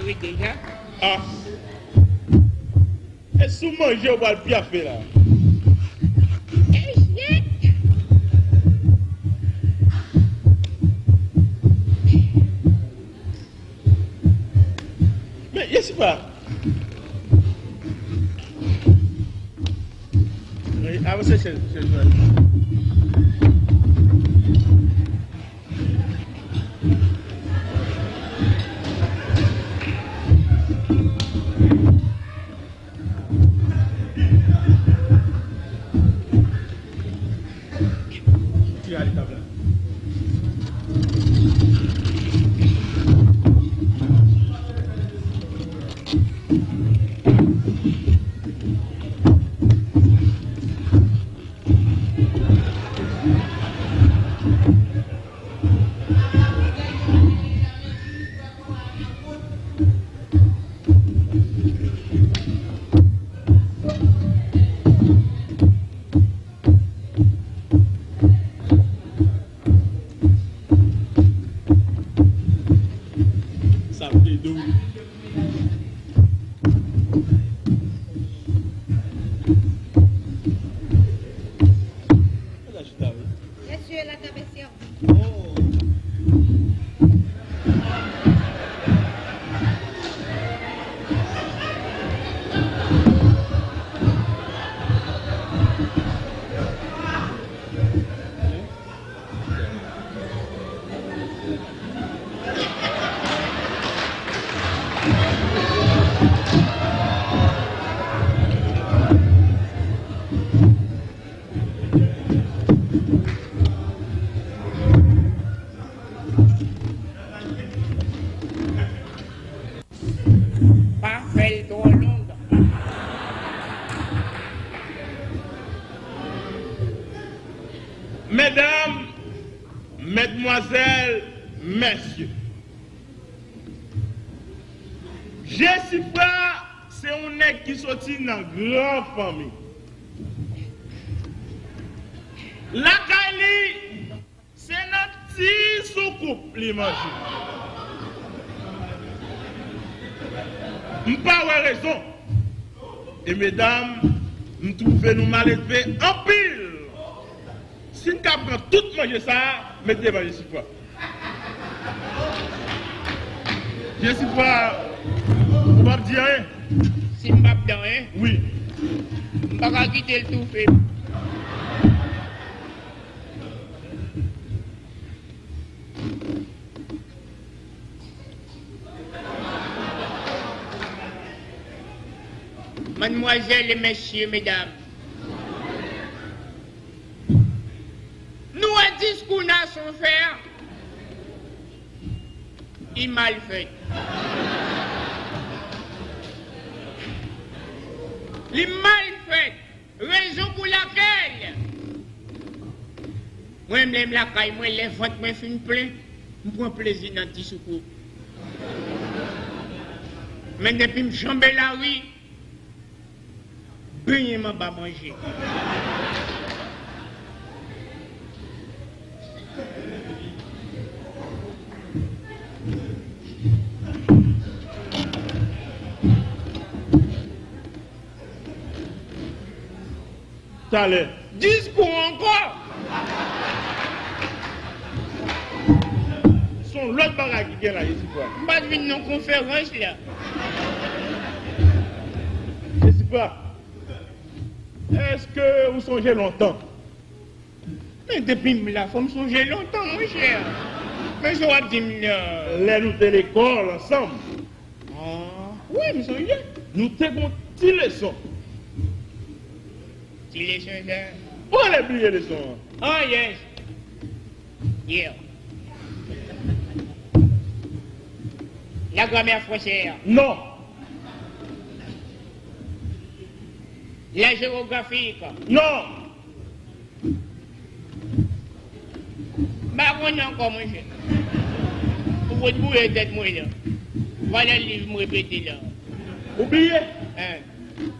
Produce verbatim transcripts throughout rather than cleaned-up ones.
Wi, deja. Ah. E sou manje ou pral pyafe la. E shit! Men, Jessica. Wi, avanse, chèz, chèz mwen. Ki rale tab la? Sa te dou. Mesye, la table est servie. Pa fè l twò long. Medam, medmwazèl, mesye, Jesifra se yon nèg ki soti nan gran fanmi. Lakay li, se nan ti soukoup li manje. M pa wè rezon. E medam, m twouve nou maledve anpil. Si n ka pran tout manje sa a, met devan Jesifra. Jesifra, ou p ap di anyen? Si m p ap di anyen? Wi. M pa ka kite l toufe m. Madmwazèl e mesye, medam, nou wè diskou Nason fè a? Li mal fèt. Li mal fèt. Rezon pou lakèl mwen menm lakay mwen, lè vant mwen fin plen, m pran plezi nan ti soukoup. Men depi m janbe lari, benyen m anba manje. Talè. Diskou ankò! Se yon lòt bagay ki gen la, Jesifra. M pa t vin nan konferans la. Jesifra, èske ou sonje lontan? Men depi m la, fò m sonje lontan, monchè. Men sa w ap di m la. Lè nou te lekòl ansanm. Ah, wi, m sonje. Nou te gon ti leson. Ti leson sa. Ou genlè bliye leson an? Oh, yes. Yeah. La grammaire française. Non. La géographie. Non. M pa konn ankò, monchè. Ou fout bouye tèt mwen la. Vale liv m repete la. Ou bliye? Hein.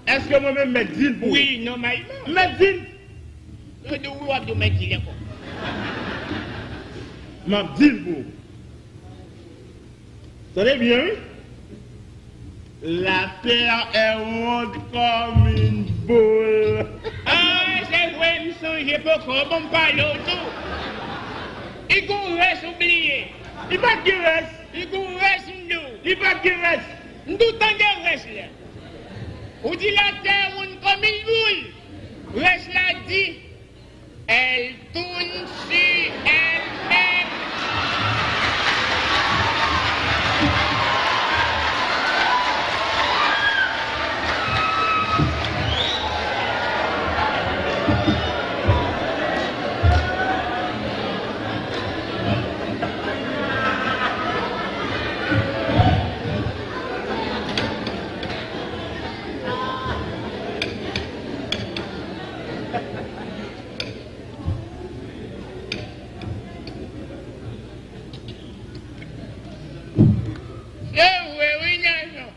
Èske mwen menm mèt di l pou ou? Wi, nòmalman. Mèt di l. Yo di w wi, w ap di w mèt di l ankò. M ap di l pou ou. Tande byen, wi. La terre est ronde comme une boule. Ah, se vre, m sonje poko bon m pale w tou. Li gon rès ou bliye. Li pa t gen rès. Li gon rès m di w. Li pa t gen rès. M tou tande rès la. Ou di la terre ronde comme une boule. Rès la di, elle tourne sur elle-même. Se vre wi, gason.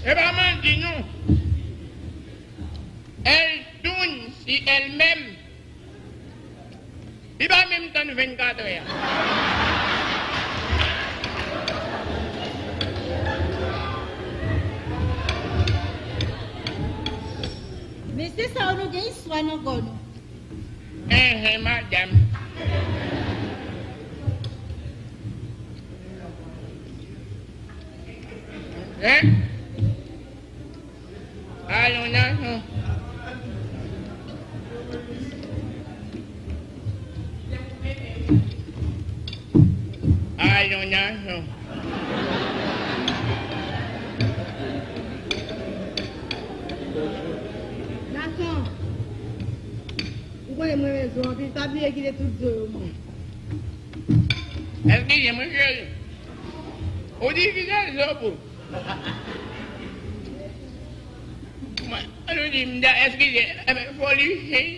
E pa manti non. Elle tourne sur elle-même. Li pa menm tann vennkatrè a. Mesye sa yo, nou gen istwa nan kò nou. Enhen, madanm. Hein? Alon nan non. Alon nan non. Gason, ou konnen mwen renmen zo anpil, pa bliye kite tout zo yo mwen. Eskize mwen, cheri. Ou di kite zo pou. Mwen, nou di m da eskize, enben, foli cheri.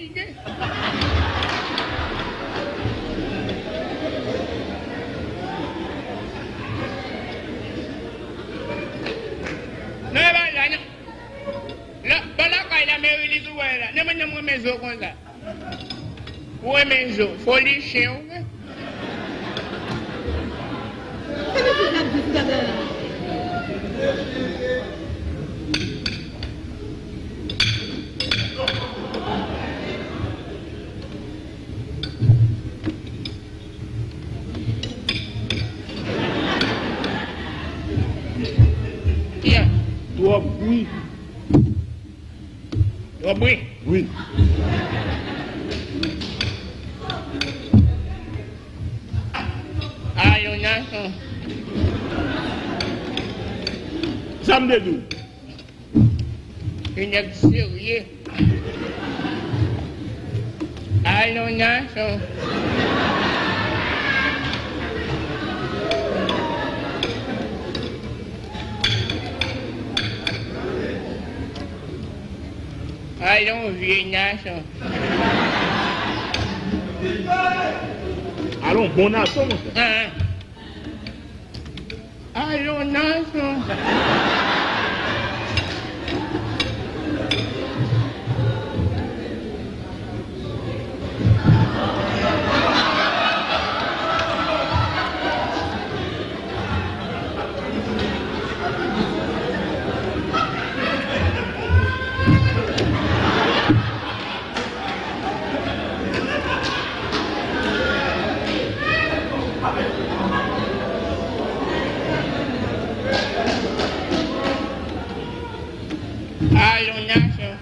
Non, e pa la, non. La, ba lakay la, meri li sou wè la. Non, men non, mwen renmen zo konsa. Ou renmen zo, foli chen ou gen. Se ki sa k di sou tab la la? Yeah. Twòp bri. Twòp bri. Wi. Ah, yon nasyon. Sa m te di w. Yon nèg serye. Ah, yon nasyon. Alon vye nasyon. Alon bon nasyon, monchè. Ah. Alon nasyon. Alon nasyon.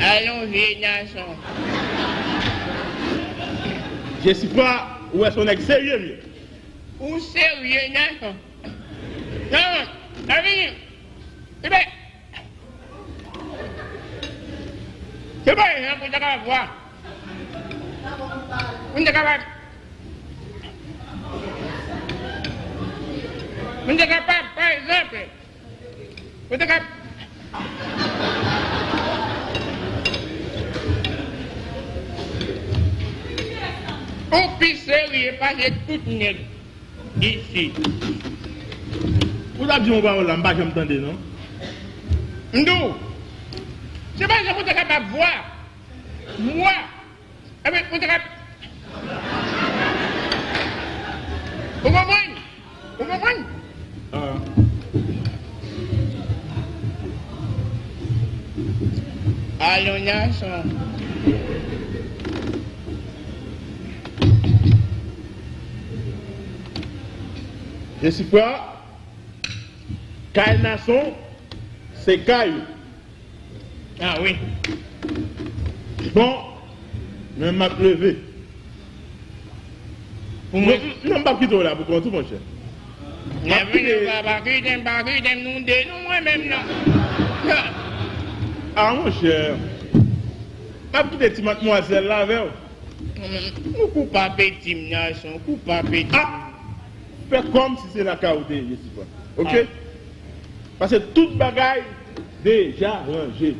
Alon vye nasyon. Jesifra, ou wè se yon nèg serye m ye. Ou serye nasyon. Non, sa vini. Ebyen, se pa jan pou ta ka vwa. Pou n te kapab, pou n te kapab, pa egzanp, pou n te kap-, ou pi serye pase tout nèg isi. Ou t ap di yon pawòl la, m pa janm tande, non. M di w, se pa janm ou te kapab vwa, mwa, Ebyen, ou te ka. Ou konprann? Ou konprann? Ah. Alon Nason. Jesifra, kay Nason, se kay ou. Ah wi. Bon, men m ap leve. Pou mwen. Non, m p ap kite w la pou kont ou, monchè. M ap kite. Pa kite m, pa kite m, nou de nou mwen menm non. Ah, monchè. M ap kite ti madmwazèl la avè w. Ou kou pa peti m, Nason, kou pa peti m. Ah! Fè kòmsi se lakay ou te ye, Jesifra. Oke? Ah. Paske tout bagay deja ranje.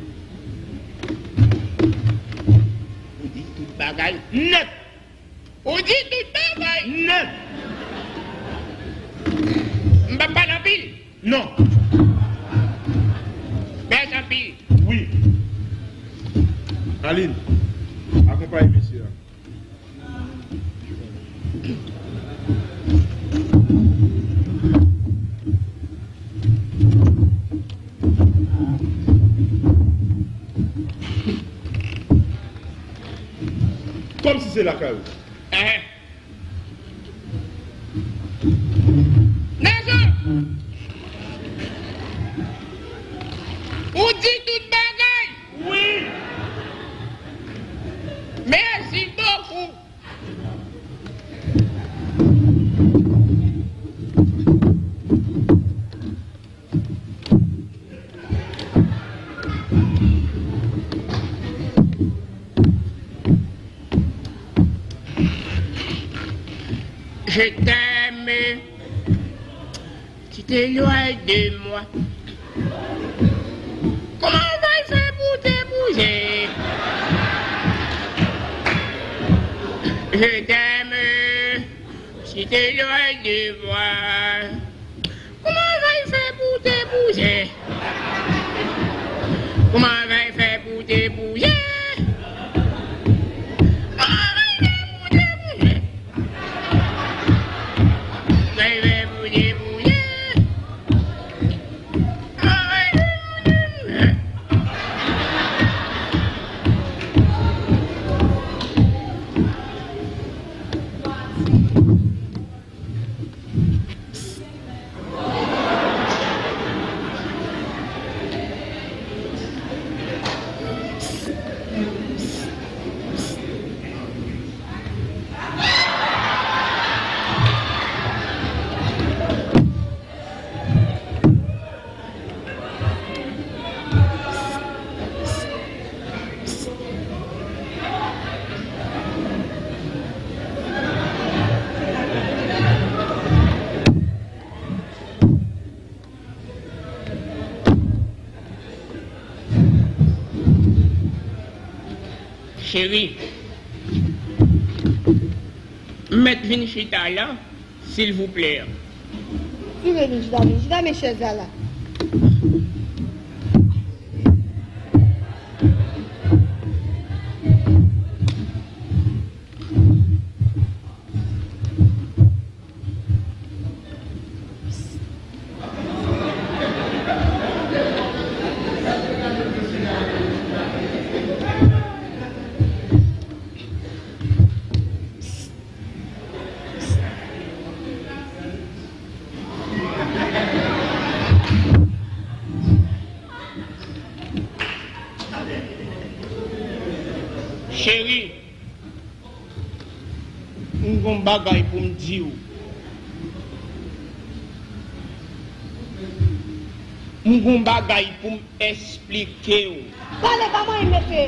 Ou di tout bagay nèt. Ou di tout bagay nèt. M p ap pale anpil. Non. Mèsi anpil. Wi. Aline, akonpaye mesye a. Kòmsi se lakay ou. Ehe. Nason! Ou di tout bagay! Wi! Mèsi bokou! Je t'aime, tu t'éloignes de moi. Comment on va faire pour te bouger? Je t'aime, tu t'éloignes de moi. Kòman w va fè pou te bouje? Kòman w va fè pou te bouje? Kòman w va fè pou te bouje? Kòman w va fè pou te bouje? Kòman w va fè pou te bouje? Cheri, m mèt vin chita la, silvouplè. Si w vle vin chita, vin chita, men chèz la la. Cheri, m gon bagay pou m di w. M gon bagay pou m esplike w. Pale, pa manyen m, mesye.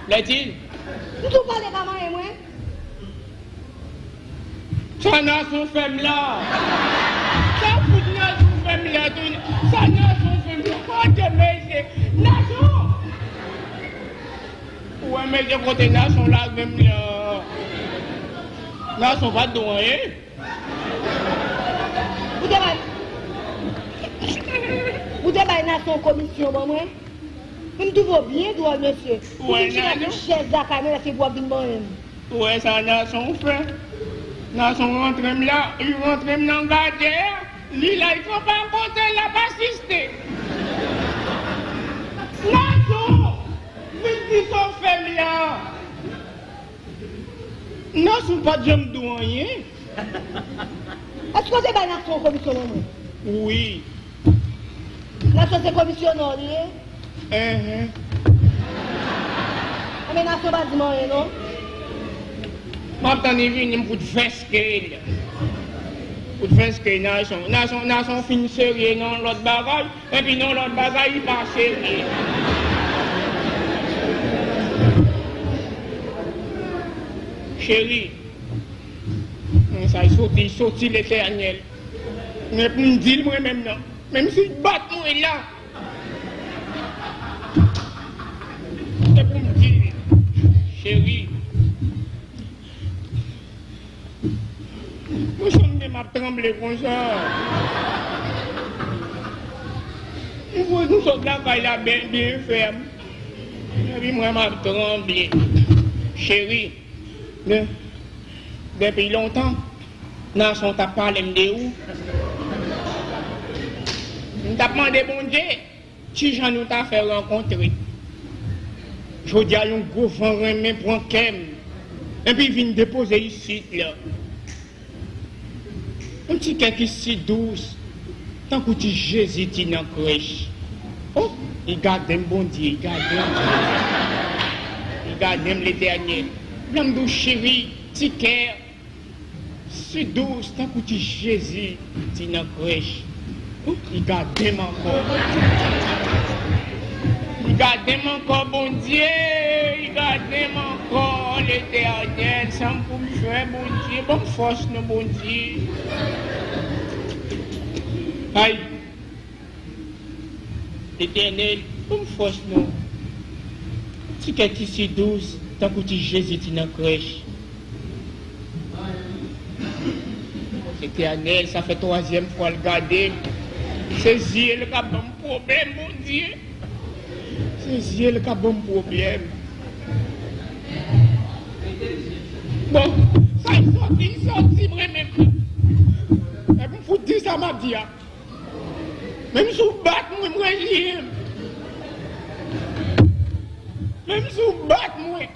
Lèdi. M di w pale, pa manyen mwen. Sa Nason fè m la? Sa fout Nason fè m la tou? Sa Nason fè m la? Kote mesye? Nason! Ou wè mesye kote Nason lage m la? Nason pa t di w anyen. Ou te mal. Ou te bay Nason komisyon ban mwen? M twouve w byen dwòl, mesye. Ou vin chita sou chèz lakay mwen, lè se pou w ap vin manyen m. Ou wè sa Nason fè? Nason rantre m la, li rantre m nan gade a, li la, li kanpe akote, l ap asiste. Nason! Vin di sa w fè m la. Nason pa t janm di w anyen. Èske w te bay Nason komisyon ban mwen? Wi. Nason se komisyonè w li ye? Enhen. Enben Nason pa di m anyen non. M ap tann li vini, m fout vèske l. Fout vèske Nason. Nason, Nason fin serye nan lòt bagay. Epi nan lòt bagay, li pa serye. Cheri, men sa, li soti, li soti Letènèl. Men pou m di l mwen menm nan. Menm si l bat mwen la. Se pou m di l, cheri. Mwen sanm gen m ap tranble konsa. M voye nou sot lakay la byen, byen fèm. Epi mwen m ap tranble. Cheri, de, depi lontan, Nason t ap pale m de ou. M t ap mande Bondye. Kijan nou ta fè rankontre? Jodi a, yon gwo van renmen pran kè m, epi vin depoze isit la. Yon ti kè ki si dous, tankou ti Jezi ti nan krèch. O, li gade m, Bondye, li gade m. Li gade m, Letènèl. Vle m di w, cheri, ti kè. Si dous tankou ti Jezi ti nan krèch. Li gade m ankò. Li gade m ankò, Bondye. Li gade m ankò, Letènèl. Sa m pou m fè, Bondye? Ban m fòs non, Bondye. Ay. Letènèl, ban m fòs non. Ti kè ki si dous, tankou ti Jezi ti nan krèch. Letènèl, sa fè twazyèm fwa l gade m. Se zye l k ap ban m pwoblèm, Bondye. Se zye l k ap ban m pwoblèm. Bon, sa l soti, l soti, mwen menm. Epi m fout di sa m ap di a. Menm si w bat mwen, m reziye m. Menm si w bat mwen,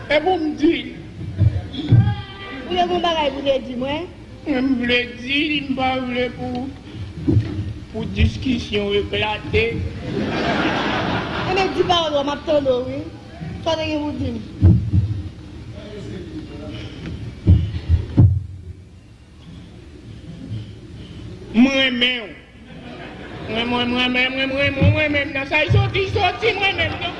e pou m di l. Ou te gen yon bagay pou w te di mwen? Mwen m vle di li, m pa vle pou, pou diskisyon eklate. Enben, di pawòl ou, m ap tande w, wi. Sa w te gen pou w di m? M renmen w. Mwen, mwen, mwen, mwen, mwen, mwen, mwen, mwen menm nan. Sa y soti, y soti, mwen menm nan.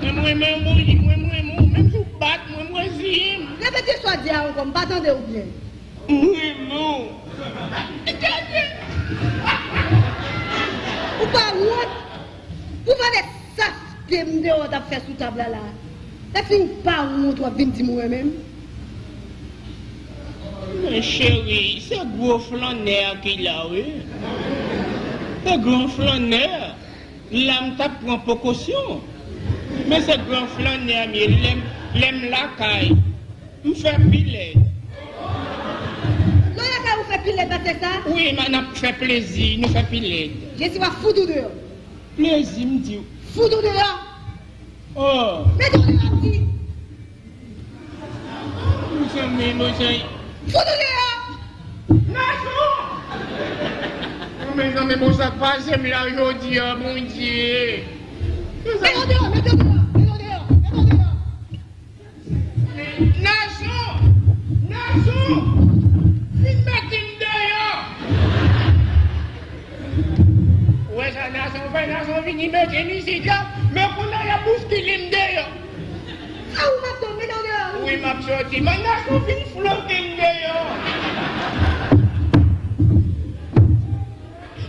Mwen, mwen renmen w, Bondye, mwen, mwen renmen w. Menm si w bat mwen, mwen reziye m. Repete sa w di a ankò, m pa tande w byen. M renmen w. Ou pa wont? Pou vale sa ke m deyò t ap fè sou tab la la. Lè fin pa wont w ap vin di m ou renmen m. Men cheri, se gwo flannè a ki la wi. Se gran flannè. La m t ap pran prekosyon. Men se gran flannè a m ye. Lè m, lè m lakay. M fè pi lèd. Lè w lakay ou fè pi lèd pase sa? Wi, n ap fè plezi, nou fè pi lèd. Jezi va fout ou deyò. Plezi, m di w. Fout ou deyò. Oh. Mete w deyò, m di. Mezanmi, mezanmi. Fout ou deyò. Nason! Oh, mezanmi, bon, sa k pase m la jodi a, Bondye. Mete w deyò, mete w deyò, mete w deyò, mete w deyò. Nason! Nason! Vin mete m deyò! Ou wè sa Nason fè? Nason vini mete m isit la, men kounye a y ap bouskile m deyò. Sa ou m ap tann, mete w deyò, wi. Wi, m ap soti. Men Nason vin flanke m deyò.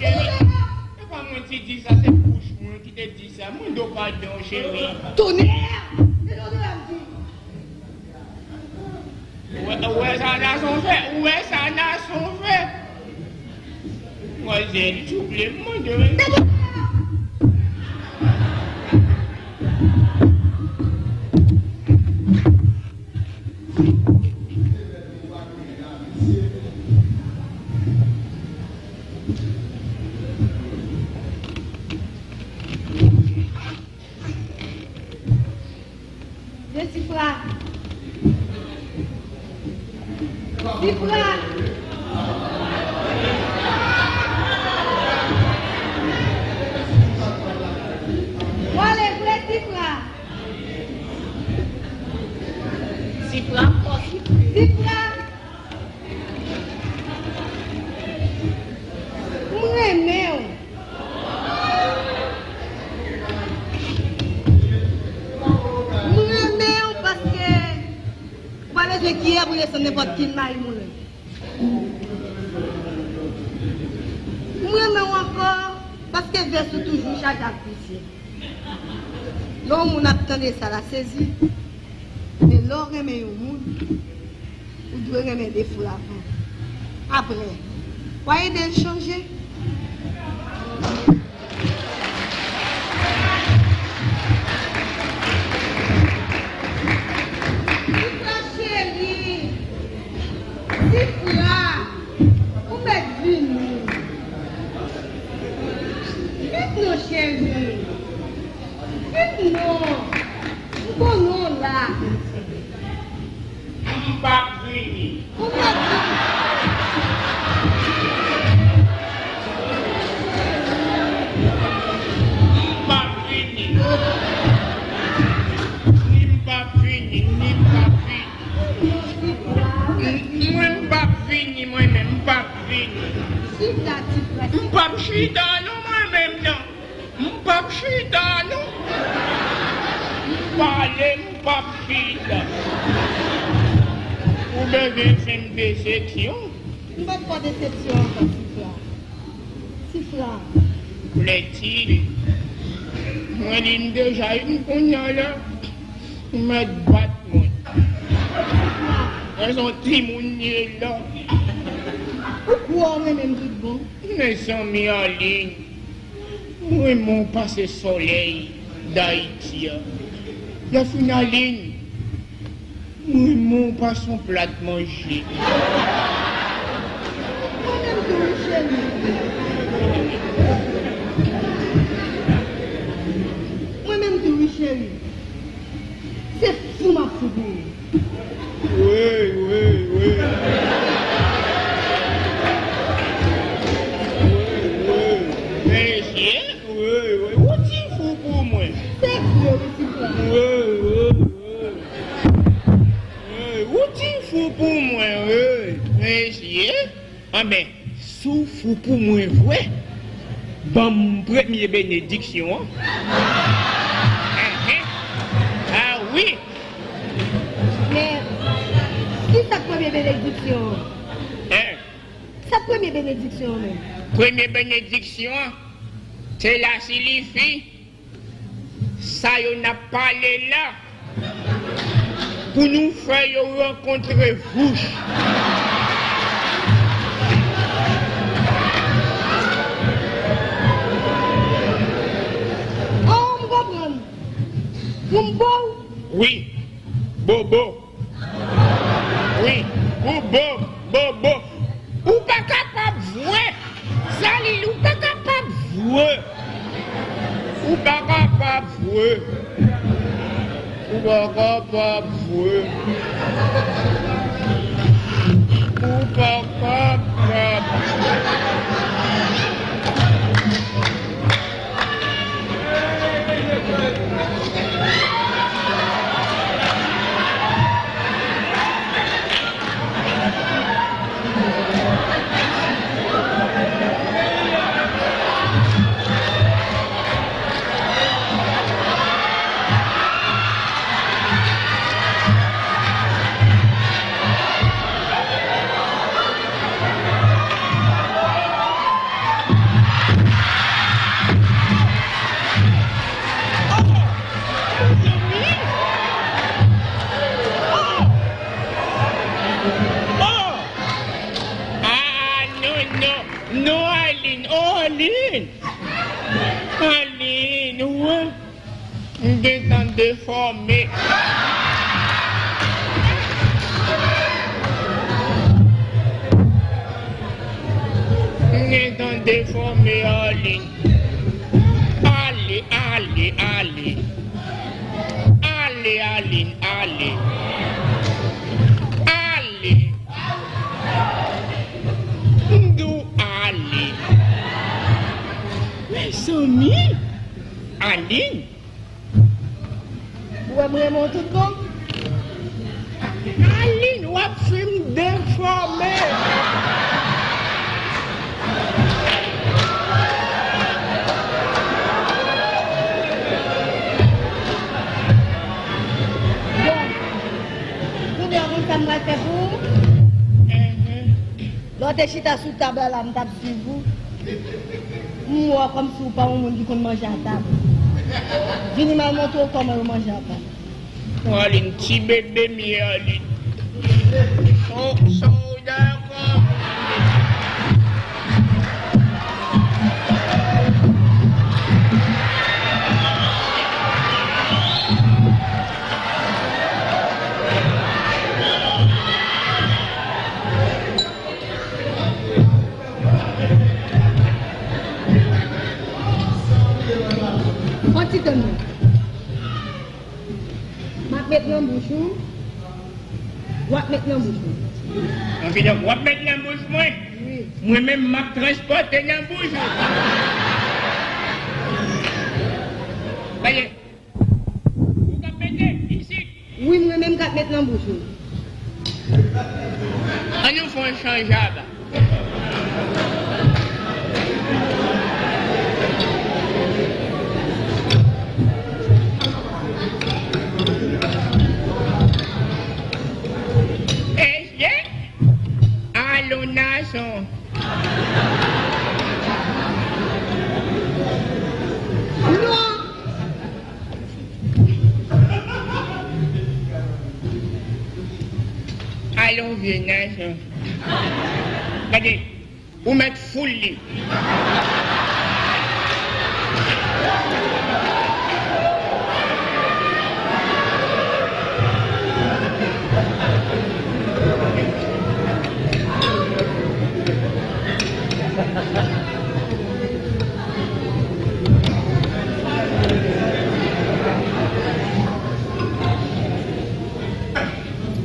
Cheri, e pa mwen ki di sa, se bouch mwen ki te di sa. Mande w padon, cheri. Tonnerre! Mete w deyò, m di. Ou wè, ou wè sa Nason fè? Ou wè sa Nason fè? Mwen Zen souple, m mande w. Vle Sifra. Sifra. Mwen ale vre Sifra. Sifra ankò Sifra. Sifra. M renmen w. M renmen w paske ou pa bezwen kiyè pou desann nenpòt ki mari m renmen. M renmen w ankò paske vès ou toujou chaje ak pousyè. Lè yon moun ap tande sa, l a sezi. Men lè w renmen yon moun, ou dwe renmen defo l avan. Apre, w a ede l chanje. Sifra cheri, Sifra, ou mèt vini. Vin non cheri. Vin non. M konnen w la. M p ap vini. Ou p ap vini. M p ap vini. Ni m p ap vini, ni m p ap vini. Mwen m p ap vini, mwen menm, m p ap vini. M p ap chita non, mwen menm non. M p ap chita non. M pale, m p ap chita. Ou bezwen fè m desepsyon? M p ap fè w desepsyon ankò, Sifra. Sifra. Plaît-il? Mwen li m deja, m kounye a la. Ou mèt bat mwen. Mwen se yon timoun ye la. Ou kwè w renmen m tout bon? Mezanmi Aline, m renmen w pase solèy Dayiti a. Yasmine Aline, m renmen w pase yon plat manje. Mwen menm tou wi cheri. Mwen menm tou wi cheri. Se fou m ap fou pou ou. Wi, wi, wi. Wi, wi. Mesye, wi, wi. Ou ti fou pou mwen. Se vre, wi, ti frè. Wi, wi, wi. Wi, ou ti fou pou mwen, wi. Mesye. Anben, si w fou pou mwen vre, ban m premye benediksyon an. Enhen. A wi. Men, kisa k premye benediksyon an? Hein? Sa k premye benediksyon an menm? Premye benediksyon an, se la silifi. Sa yo n ap pale la, pou nou fè yo rankontre vouch. Oh, m konprann. Pou m bo w? Wi. Bobo. Wi, ou bo, bobo. Ou pa kapab vwe. Zalil, ou pa kapab vwe. Ou pa kapab vwe. Ou pa kapab vwe. Ou pa kapab. Ah, non, non, non, Aline. Alin! Alin, ou wè? M gentan defòme. M gentan defòme, Alin. Ale, ale, ale. Ale, Alin, ale. Ale. M di w ale. Mezanmi! Alin! Ou wè m renmen w tout bon? Alin, w ap fin defòme! Bon, kounye a, ou konn sa m pral fè pou ou? Mhm. Lè w te chita sou tab la, m t ap swiv ou. M wè w kòmsi w pa yon moun ki konn manje a tab. Vini m al montre w kòman yo manje a tab. Alin, ti bebe m ye, Alin. Son, son dakò. Fò ti tann mwen. M ap met nan bouch ou. W ap met nan bouch ou. An, kidonk, w ap met nan bouch mwen? Wi. Mwen menm, m ap transpòte nan bouch ou. Gade. Ou k ap mete isit? Wi, mwen menm k ap met nan bouch ou. An nou fè yon chanj aba. Èske alon nason? Non! Alon vye nason. Gade, ou mèt foul li.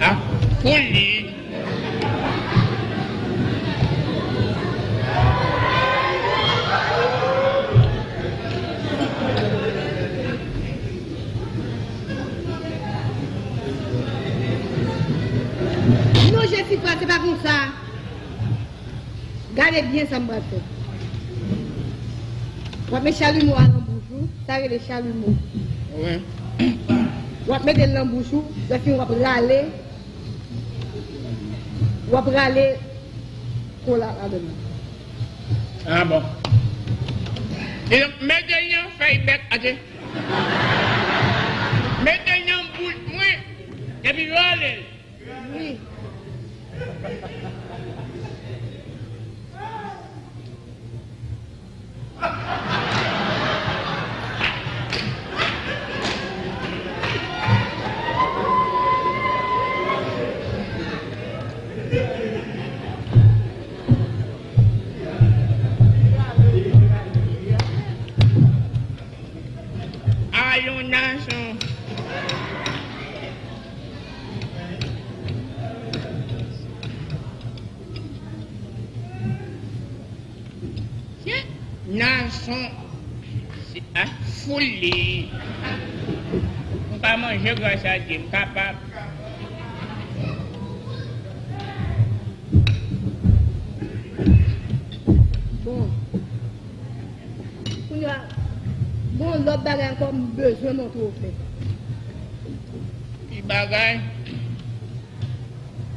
Ah, pou li. Non, Jesifra, se pa konsa. Gade byen sa m pral fè. W ap met chalimo a nan bouch ou, sa rele chalimo. Wi. W ap mete l nan bouch ou, lè fini w ap rale, w ap rale kola ladan l. Ah bon. E donk, mete l nan fèy bèk, ate. Mete l nan bouch mwen, epi rale l. Wi. Alon nason. Nason. Se, ah, foul li. M ka manje gras a Dye, m kapab. Bon. Kounye a, gon lòt bagay ankò m bezwen montre w fè. Ki bagay?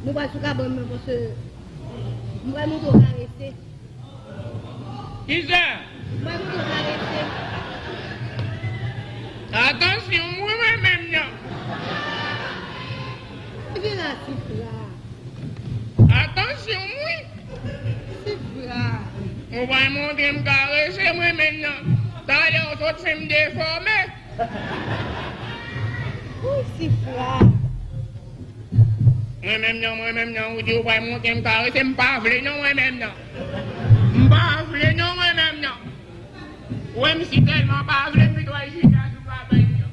Nou pral sou kabann mwen, paske m pral montre w karese. Kisa? M pral montre w karese. Atansyon, mwen menm nan. Vin la, Sifra. Atansyon, wi. Sifra. Ou pral montre m karese mwen menm nan. Talè w sot fè m defòme. Wi, Sifra. Mwen menm nan, mwen menm nan, ou di ou pral montre m karese, m pa vle non mwen menm nan. M pa vle non mwen menm nan. Ou wè m si tèlman pa vle m vin wè Jida sou kabann nan.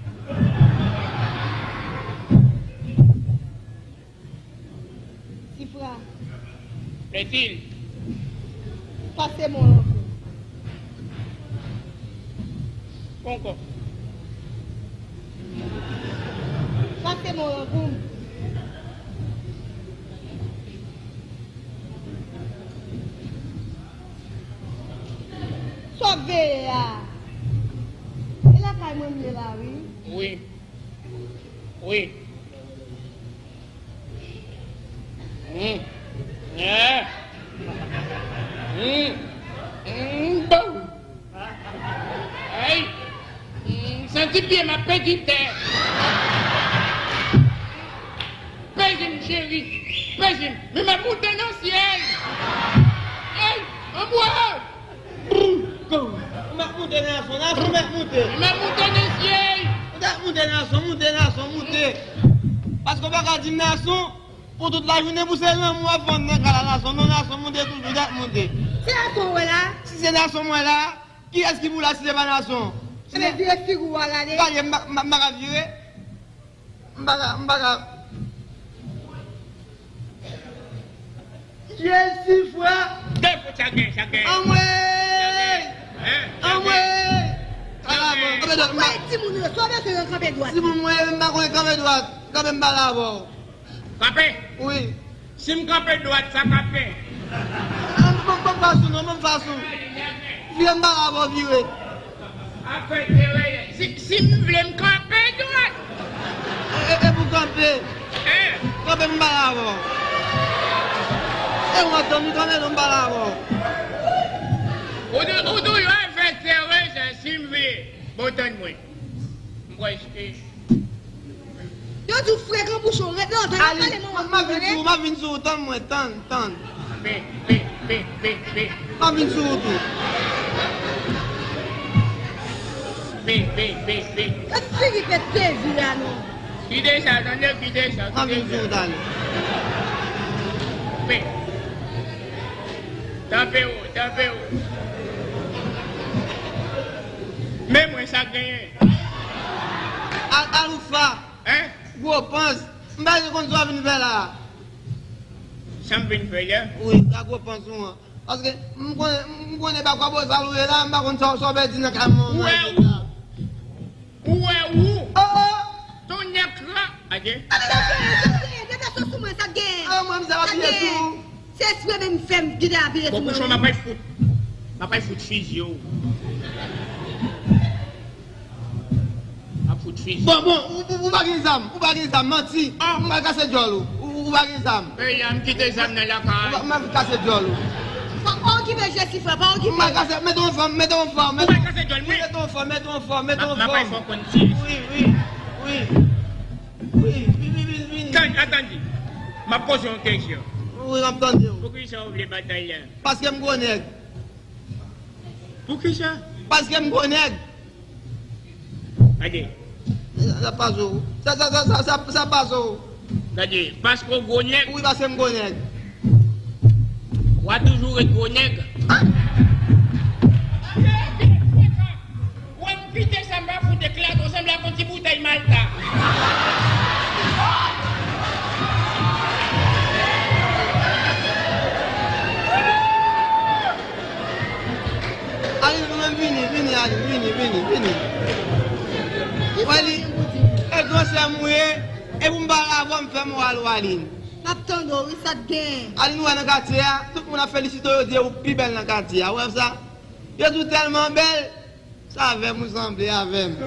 Sifra. Plaisir. Pase mwen lankou. Konko. Pase mwen lankou. Sòt veye a. E lakay mwen m ye la, wi. Wi. Wi. Mm. Yeah. Mm. Mm, bon. Hey. Mm, santi pye m ap pedi tè. Pezi m, cheri. Pezi m. Men m ap moute nan syèl. Hey, anmwe. Ou mèt moute, Nason, Nason mèt moute. M ap moute nan syèl. Ou mèt moute, Nason, moute, Nason, moute. Paske w pa ka di m, Nason, pou tout lajounen, pou se lanmou w ap vann nan kay la, Nason. Non, Nason, moute toujou, ou mèt moute. Se Nason w wè la? Si se Nason m wè la, kiyès ki pou la si se pa Nason? Ebyen, vire figi w al ale. Gade, m pa, m pa, m pa ka vire. M pa ka, m pa ka. Jezi, frè. Defo sa gen, sa gen. Anmwey! Hein? Anmwey! Ala bon, kanpe dwat. Mwen di moun yo, swa bezwen kanpe dwat. Si moun mwen, m pa konn kanpe dwat. Kanpe m pale avè w. Kanpe? Wi. Si m kanpe dwat, sa k ap gen? An, ban m, ban m fas ou non, ban m fas ou. Vire m pale avè w, vire. Afè serye. Si, si m vle m kanpe dwat. E, e, e pou kanpe. Hein? Kanpe m pale avè w. E w antann m kanpe non m pale avè w. Ou di, ou di, yo afè serye, si m vle. Bon, tann mwen. M kwè, e, Yo di w frekan bouch ou ret lontan, y ap pale manman m, m ap vin sou ou, m ap vin sou ou, tann mwen, tann, tann. Pe, pe, pe, pe, pe. M ap vin sou ou tou. Pe, pe, pe, pe. Gad figi pèt Dezi a non. Kite sa, tande, kite sa, kite sa. M ap vin sou ou, tande. Pe. Tanpe ou, tanpe ou. Men mwen sa genyen. Al, Aloufa. Hein? Gwo pans. M pa konn sa w vin fè la. Sa m vin fè la? Wi, sa gwo pans ou an. Paske m konnen, m konnen pa kwa bozal ou ye la, m pa konn sa, sa w pèdi nan kay mwen. Ou wè ou? Ou wè ou? Oh, oh. Ton nèg la. Adye. Gade sa, gade sa sou mwen, sa gen. Ah, mwen, m sa va piye sou. Se espre menm fè m kite apiye sou mwen. Bon, kouchon, m ap al fout. M ap al fout fizye w. M ap fout fizye. Bon, bon, ou, ou, ou pa gen zam, ou pa gen zam, manti. Ah. M pral kase djòl ou. Ou, ou pa gen zam. Peyi a, m kite zam nan lakay. Ou pa, m ap kase djòl ou. Pa, pa okipe Jesi, frè, pa okipe. M pral kase, mete yon fanm, mete yon fanm, mete yon fanm. Ou pral kase djòl mwen? Mete yon fanm, mete yon fanm, mete yon fanm. M ap, m ap al fè w konn ti. Wi, wi, wi. Wi, wi, wi, wi, wi. Tann, atann. M ap poze yon kesyon. Wi, m ap tande w. Poukisa w vle batay la? Paske m gwo nèg. Poukisa? Paske m gwo nèg. Gade. Sa, sa pase w. Sa, sa, sa, sa, sa, sa pase w. Gade, paske w gwo nèg. Wi, paske m gwo nèg. W a toujou ret gwo nèg. Ah! Wè m kite sa, m pa fout eklate w, sanble ak yon ti boutèy Malta. Alin, nou menm vini, vini, Alin, vini, vini, vini. Wè li, e gran sè m ou ye, e pou m pale avè w, m fè moral ou, Alin. M ap tande w, wi, sa t gen. Alin, ou wè nan katye a, tout moun ap felisite w, yo di ou pi bèl nan katye a, ou wè sa? Yo di w tèlman bèl, se avè m ou sanble avè m.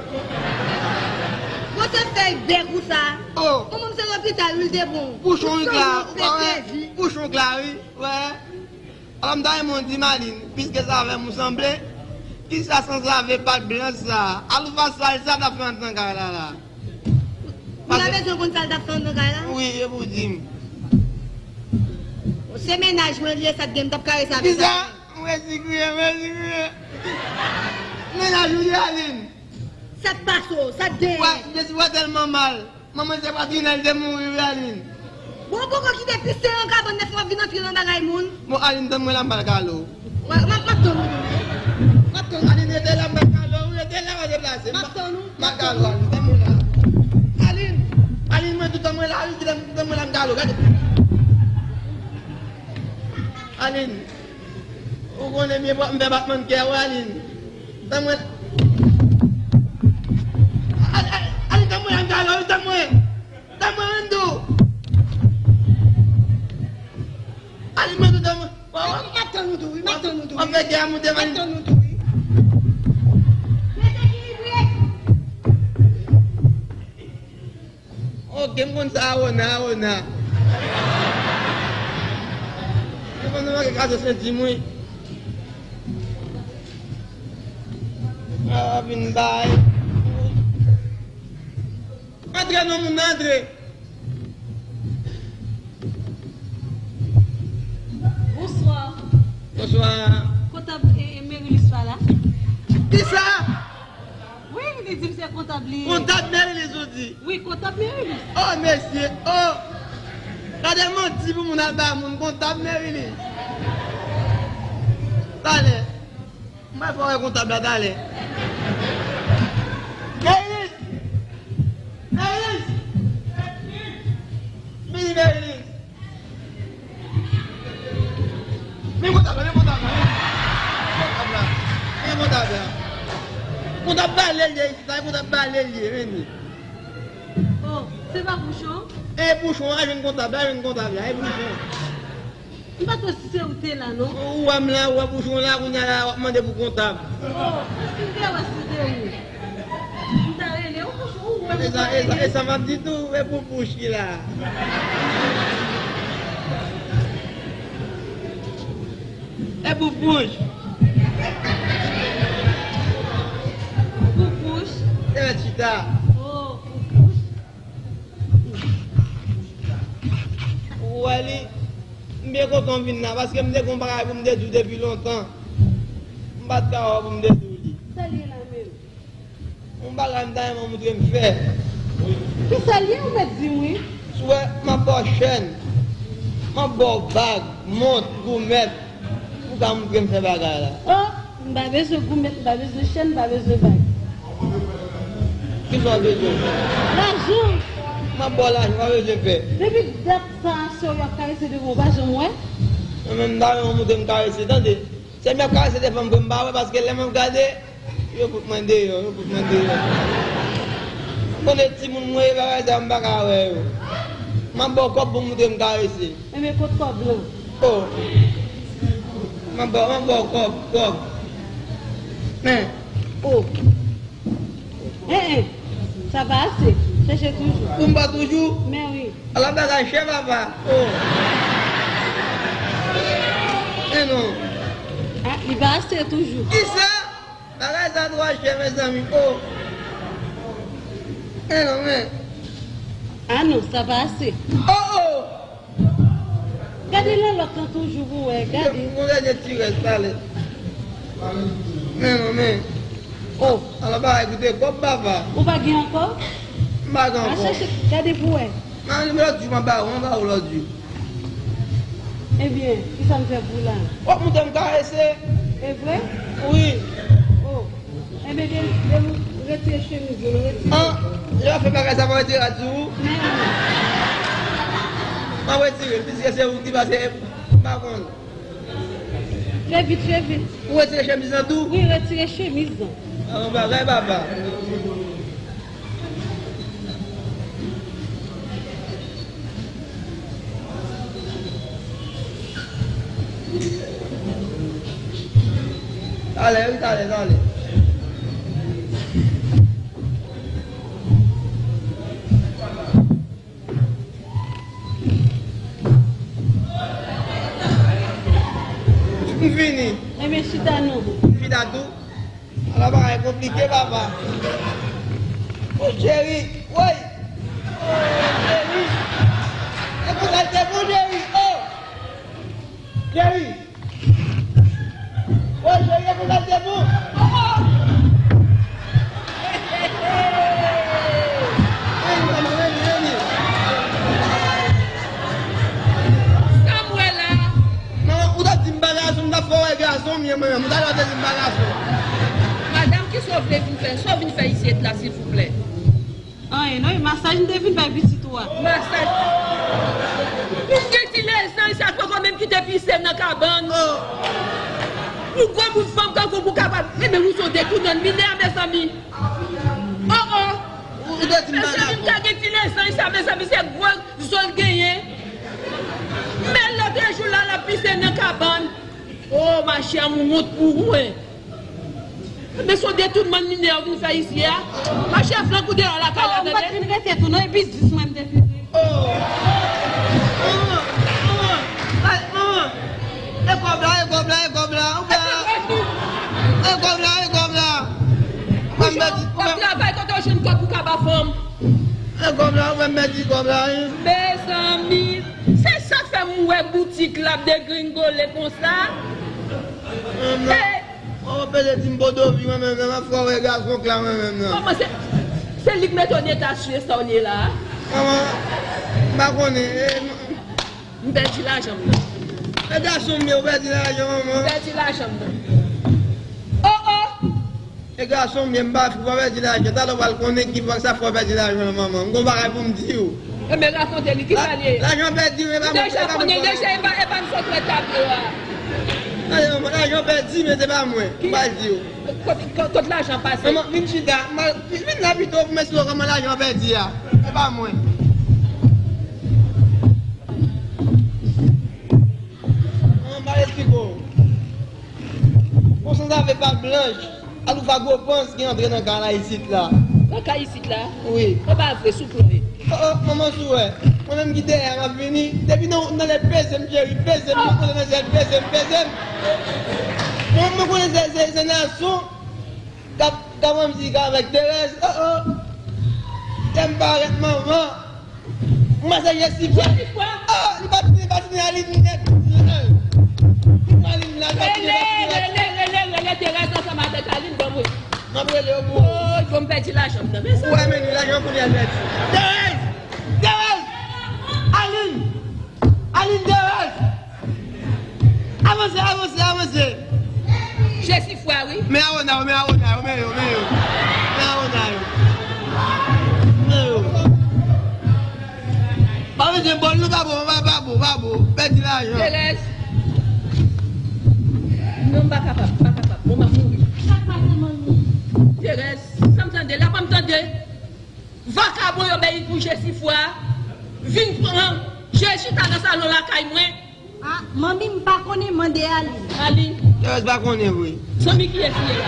Bon, se fèy bèk ou sa. Oh. Manman m se lopital, wi, l te bon. Bouchon w la, bouchon w la, wi, wè. Alò, m ta renmen w di m, Alin, piske se avè m ou sanble, kisa sans lave pat blanch sa? Aloufa sal sa t ap fè anndan kay la la? Ou ta bezwen konn sa l t ap fè anndan kay la? Wi, e pou w di m. Se mennaj mwen li ye, sa t gen, m t ap karese avè sa. Kisa? Mwen resi kriye, mwen resi kriye. Mennaj ou li Aline. Sa k pase w? Sa k genyen? Wè, Jezi wè tèlman mal. Manman se pa Trinèl te mouri wi Aline. Bon, poko kite pis se yon kabann nèf w ap vin antre nan bagay moun. Bon, Aline, tann mwen la m pral kale w. Wè, m ap, m ap tann ou tou wi. M ap tann ou. Aline, rete la m pral kale w, rete la pa deplase. M ap tann ou. M ap kale w, Aline, tann mwen la. Aline, Aline, mwen tou tann mwen la wi, tann mwen la m kale w, gade. Aline. Ou konnen byen m fè batman kè w, Aline. Tann mwen. Al-, al-, Aline, tann mwen la m kale w, tann mwen. Tann mwen, Mendo. Aline, Mendo, tann mwen. W ap, w ap, w ap fè kè a moute, Aline. M ap tann ou tou wi. Rete ekilibre. Ok, m konn sa, Arona, Arona. M konn sa, manke kraze senti m, wi. A, vin bay. Antre non, moun nan, antre. Bonswa. Bonswa. Kontab, e, e, Merilis pa la? Kisa? Wi, li di m se kontab li ye. Kontab Merilis ou di? Wi, kontab Merilis. Oh, mesye, oh! Gade manti pou moun al ba moun, kontab Merilis. Talè. M pral fè w wè kontab la talè. Merilis! Merilis! Vini, Merilis! Men kontab la, men kontab la, men kontab la, men kontab la. Kontab bale l ye isit la, kontab bale l ye, men li. Oh, se pa Pouchon? E Pouchon, a jwenn kontab la, a jwenn kontab la, e Pouchon. M pa t wè si se ou te la, non. Ou wè m la, ou wè Pouchon la, kounye a la, w ap mande pou kontab. Oh, si m te wè si se ou. M ta rele ou, Pouchon, ou wè m ta rele. E sa, e sa, e sa m ap di tou, e pou Pouch ki la. E pou Pouch. Pou Pouch. E chita. Oh, pou Pouch. Ou wè li, m byen kontan w vin la, paske m te gen yon bagay pou m te di w depi lontan. M pa t ka wè w pou m te di w li. Sa l ye la menm? Yon bagay m ta renmen w montre m fè. Kisa l ye, ou mèt di m wi? Si w wè, m ap ba w chèn, m ap ba w bag, mont, goumèt. Ou ka montre m fè bagay la. Oh, m pa bezwen goumèt, m pa bezwen chèn, m pa bezwen bag. Kisa w bezwen? Lajan. M ap ba w lajan, w pa bezwen pè. Depi dat sa a, sè w y ap karese devan w, w pa janm wè? Mwen menm, m ta renmen w montre m karese, tande. Sè m y ap karese devan m vre, m pa wè, paske lè mwen gade, yo fout mwen deyò, yo fout mwen deyò. Konnen timoun mwen ye, bagay sa yo m pa ka wè yo. M ap ba w kòb pou w montre m karese. Enben, kot kòb lan? Oh. M ap ba w, m ap ba w kòb, kòb. Men. Oh. En, en. Sa pa ase. Chèche toujou. Pou m ba w toujou? Men wi. Ala bagay chè, papa. Oh. Men non. Ah, li pa ase toujou. Kisa? Bagay sa twò chè, mezanmi. Oh. Men non, men. Ah non, sa pa ase. Oh, oh. Gade nan lòt lan toujou pou wè, gade. M gon dènye ti rès, talè. Men non, men. Oh. Ala bagay, koute kòb, papa. Ou pa gen ankò? M pa gen ankò. A chèche, gade pou wè. Nan lòt jou, m ap ba ou, m ap ba ou lòt jou. Ebyen, kisa m fè pou la? W ap montre m karese. E vre? Wi. Oh. Ebyen, de, de, retire chemiz ou, retire. An, lè w ap fè bagay sa, pa retire rad sou ou? Men. M ap retire l, piske se ou ki pase, m pa konn. Fè vit, fè vit. Ou retire chemiz lan tou? Wi, retire chemiz lan. An, bagay papa. Talè, wi, talè, talè. M fini. Ebyen, chita non. M chita tou. Ala bagay konplike, papa. O cheri, woy. O cheri. E konsa l te bon, cheri. O cheri. Mwen menm, ou ta dwe te di m pa gason. Madanm, kisa w vle vin fè? Sa w vin fè isit la, silvouplè? Anyen non, e masaj m te vin bay pitit ou a. Masaj? Ou gen ti lezan isit, poko menm kite pise nan kabann. Ou gwo bout fanm kankou pou kapab. Enben, ou se yon detounè minè, mezanmi. Oh, oh. Ou te di m pa gason. Mezanmi, m ta gen ti lezan isit, mezanmi, se gwo zo l genyen. Men lòt jou la, l ap pise nan kabann. Oh, machè, m wont pou ou, wi. Men se yon detounman minè w vin fè isi a. Machè, flank ou deyò lakay la, tande. Oh, m pa t vin rete tou, non, e biznis mwen m te vin. Oh. Manman, manman, ay, manman. E kòb la, e kòb la, e kòb la. Ou byen? E kòb la, e kòb la. Ou byen? W ap travay kote w jwenn kòb pou kaba fanm. E kòb la, ou byen, m pèdi kòb la, wi. Mezanmi, se sa k fè m wè boutik la ap degringole konsa. Manman, ou peze di m podovi mwen menm nan, m ap fè w wè gason k la mwen menm nan. Kòman se, se li k mete w nan eta sou sa w ye la a? Manman, m pa konnen. E, m pèdi lajan m nan. E gason m ye, ou pèdi lajan, manman. M pèdi lajan m nan. Oh, oh! E gason m ye, m pa fou, pa pèdi lajan. Talè w pral konnen ki sa fè w pèdi lajan, manman. M gon bagay pou m di w. Enben, rakonte li, ki sa l ye? Lajan pèdi, e pa mwen, e pa mwen. Deja konnen, deja, e pa, e pa m sot wè tablo a. Tande, manman, lajan pèdi, men se pa mwen. M pral di w. Kot, kot, kot lajan pase? Manman, vin chita. Vin la pito pou m esplike w kòman lajan pèdi a. E pa mwen. Manman, m pral esplike w. Bon, sanzave pa blanch. Aloufa gwo pans ki antre nan kay la isit la. Nan kay isit la? Wi. E pa vre, sou plon e. Oh, oh, manman sou wè. Mwen menm ki dèyè a, m ap vini. Depi nan, nan lè peze m, cheri, peze m, nan kote nan syèl, peze m, peze m. Mwen, mwen konnen se, se, se Nason k ap, k ap anmzi avèk Terèz. Oh, oh. Lè m parèt, manman. Mwen se Jesifwa. Jesifwa? Oh, li pa t, li pa t fini Aline nèt. Li pa Aline la, li pa t fini, li pa t fini. Rele, rele, rele, rele Terèz ansanm avèk Aline, ban mwen. M ap rele yo pou ou. Oh, bon, m pèdi lajan m nan. Men sa. Ou wè, men lajan kounye a l pèdi. Terèz! Terèz! Aline! Aline, Terèz! Avanse, avanse, avanse! Jesifwa, wi. Men awona yo, men awona yo, men yo, men yo. Men awona yo. Men yo. Pa bezwen bòl nou, pa bon, pa, pa bon, pa bon. Pèdi lajan. Terèz. Non, m pa kapab, m pa kapab. Bon, m ap mouri. Sa k pase, manmi? Terèz, sa m tande la, pa m tande. Vakabon yo bay pou Jesifwa. Vin pran Jezi ta nan salon lakay mwen. Ah, manmi, m pa konnen, mande Aline. Aline. Terèz pa konnen vre. Zanmi kiyès li ye la?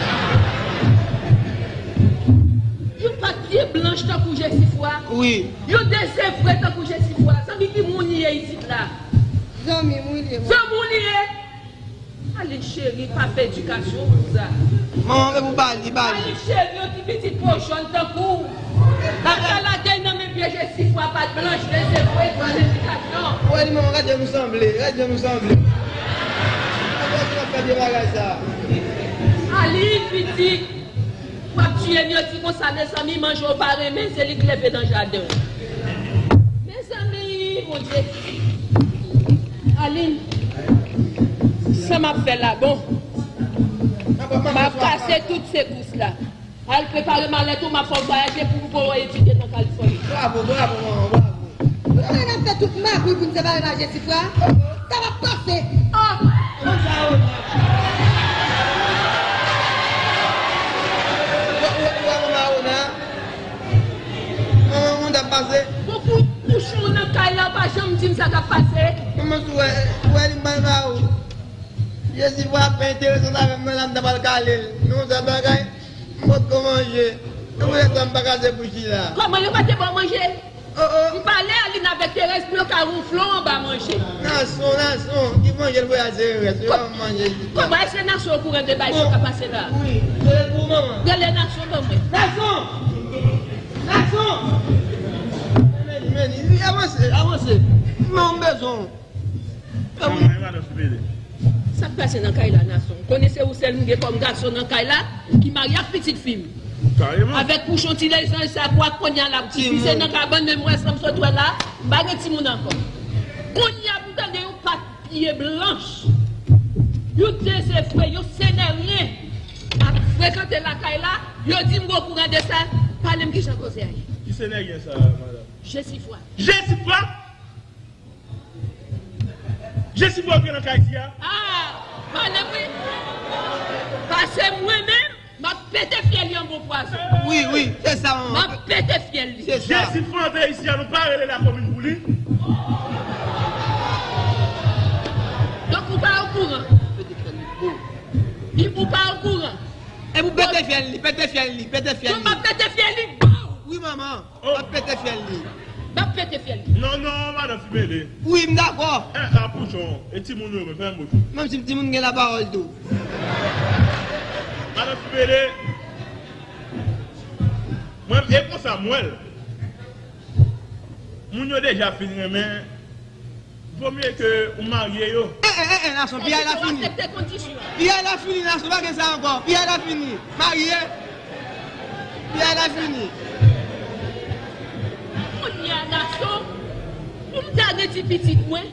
Yon pa t pye blanch tankou Jesifwa. Wi. Yon dezevre tankou Jesifwa. Zanmi ki moun li ye isit la? Zanmi m wi li ye, manmi. Zanmi w li ye? Aline cheri, pa fè edikasyon konsa. Manman, men pou bali, bali. Aline cheri, yon ti pitit po jòn tankou w. Kaka lagèy nan men pye Jesifwa pa t blanch, men se vre, pa fè edikasyon. Ou wè li, manman, gad jan nou sanble, gad jan nou sanble. Gad jan nou fè vye bagay sa. Aline, pitit. W ap tiye m, yo di konsa, mezanmi, manje w pa renmen, se li k leve nan jaden w. Mezanmi, Bondye. Aline, sa m ap fè la, bon. M ap kase tout se gous la. Al prepare malèt ou, m ap fè w vwayaje pou, pou w etidye nan Kalifòni. Bravo, bravo, manman, bravo. Kounye a n ap fè tout magouy pou n separe m ak Jesifwa? Sa p ap pase! Oh! Kòman sa, Rona? Ou, ou, ou wè manman Rona? Manman, kòman sa ap pase? Bon, pou, pou chou nan kay la, ou pa janm di m sa k ap pase. Manman, si w wè, ou wè li m pral ba ou. Jesifwa ap fè enteresan avè m nan la, m ta pral kale l. Men yon sèl bagay, m potko manje. Se pou sa m pa kase bouch li la. Kòman yo pa te ba w manje? Oh, oh. M pale Aline avèk Terèz pou yo ka wonfle w anba manje. Nason, Nason, ki manje l voye al se rès, yo pa manje isit la. Kòman, èske Nason okouran de bagay sa k ap pase la? Wi, rele l pou manman. Rele Nason ban mwen. Nason! Nason! Men, men, men, avanse, avanse. Men, m bezwen w. Sa k pase nan kay la, Nason? Konnen se ou sèl m gen kòm gason nan kay la ki marye ak pitit fi m. Kareman. Avèk pouchon ti lezanj sa, pou ak kounye a l ap divize nan kabann, men m wè sa m sot wè la, m pa gen timoun ankò. Kounye a pou tande yon pat pye blanch. Yon dezevwe, yon seneryen ap frekante lakay la, yo di m okouran de sa, pale m kijan koze a ye. Ki seneryen sa, madanm? Jesifwa. Jesifwa? Jesifwa gen nan kay isi a? Ah, pale m wi. Pase mwen menm, m ap pete fyèl li an bon pwazon. Wi, wi, se sa, manman. M ap pete fyèl li. Se sa. Jesifwa antre isi a, nou pa rele lakomin pou li. Donk, ou pa okouran. Pete fyèl li, bon. Li, ou pa okouran. E pou pete fyèl li, pete fyèl li, pete fyèl li. Donk, m ap pete fyèl li, bon. Wi, manman. Oh. M ap pete fyèl li. M ap pete fyèl li. Non, non, madanm Fimele. Wi, m dakò. E, a, Pouchon, e timoun yo, men, fè m bouch. Menm si timoun gen lapawòl tou. Madanm Fimele, mwen, e konsa m wè l. Moun yo deja fin renmen. Vo mye ke ou marye yo. Eh, eh, eh, eh, Nason, piyay la fini. Piyay la fini, Nason, pa gen sa ankò. Piyay la fini. Marye. Piyay la fini. Kounye a, Nason, pou m ta redi pitit mwen,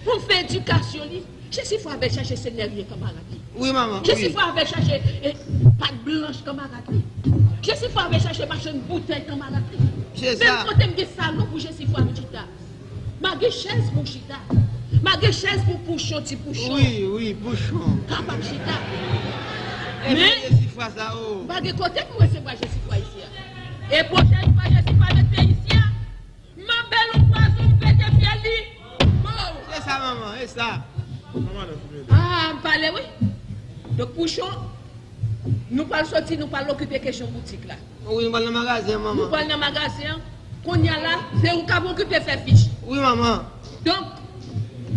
pou m fè edikasyon li, Jesifwa avè l chache seneryen kanmarad li. Wi, manman, wi. Jesifwa avè l chache, eh, pat blanch kanmarad li. Jesifwa avè l chache machann boutèy kanmarad li. Se sa. Menm kote m gen salon pou Jesifwa m chita. M a gen chèz pou chita. M a gen chèz pou Pouchon, ti Pouchon. Wi, wi, Pouchon. Kapab chita. Men, Jesifwa sa, o. M pa gen kote pou m resevwa Jesifwa isi a. E pwochèn fwa Jesifwa met pye isi a, m a bèl yon pwazon, m pete fyèl li. Bon. Se sa, manman, se sa. Ah, m pale, wi. Donk, Pouchon, nou pral soti, nou pral okipe kesyon boutik la. Wi, nou pral nan magazen an, manman. Nou pral nan magazen an. Kounye a la, se ou k ap okipe fè fich. Wi, manman. Donk,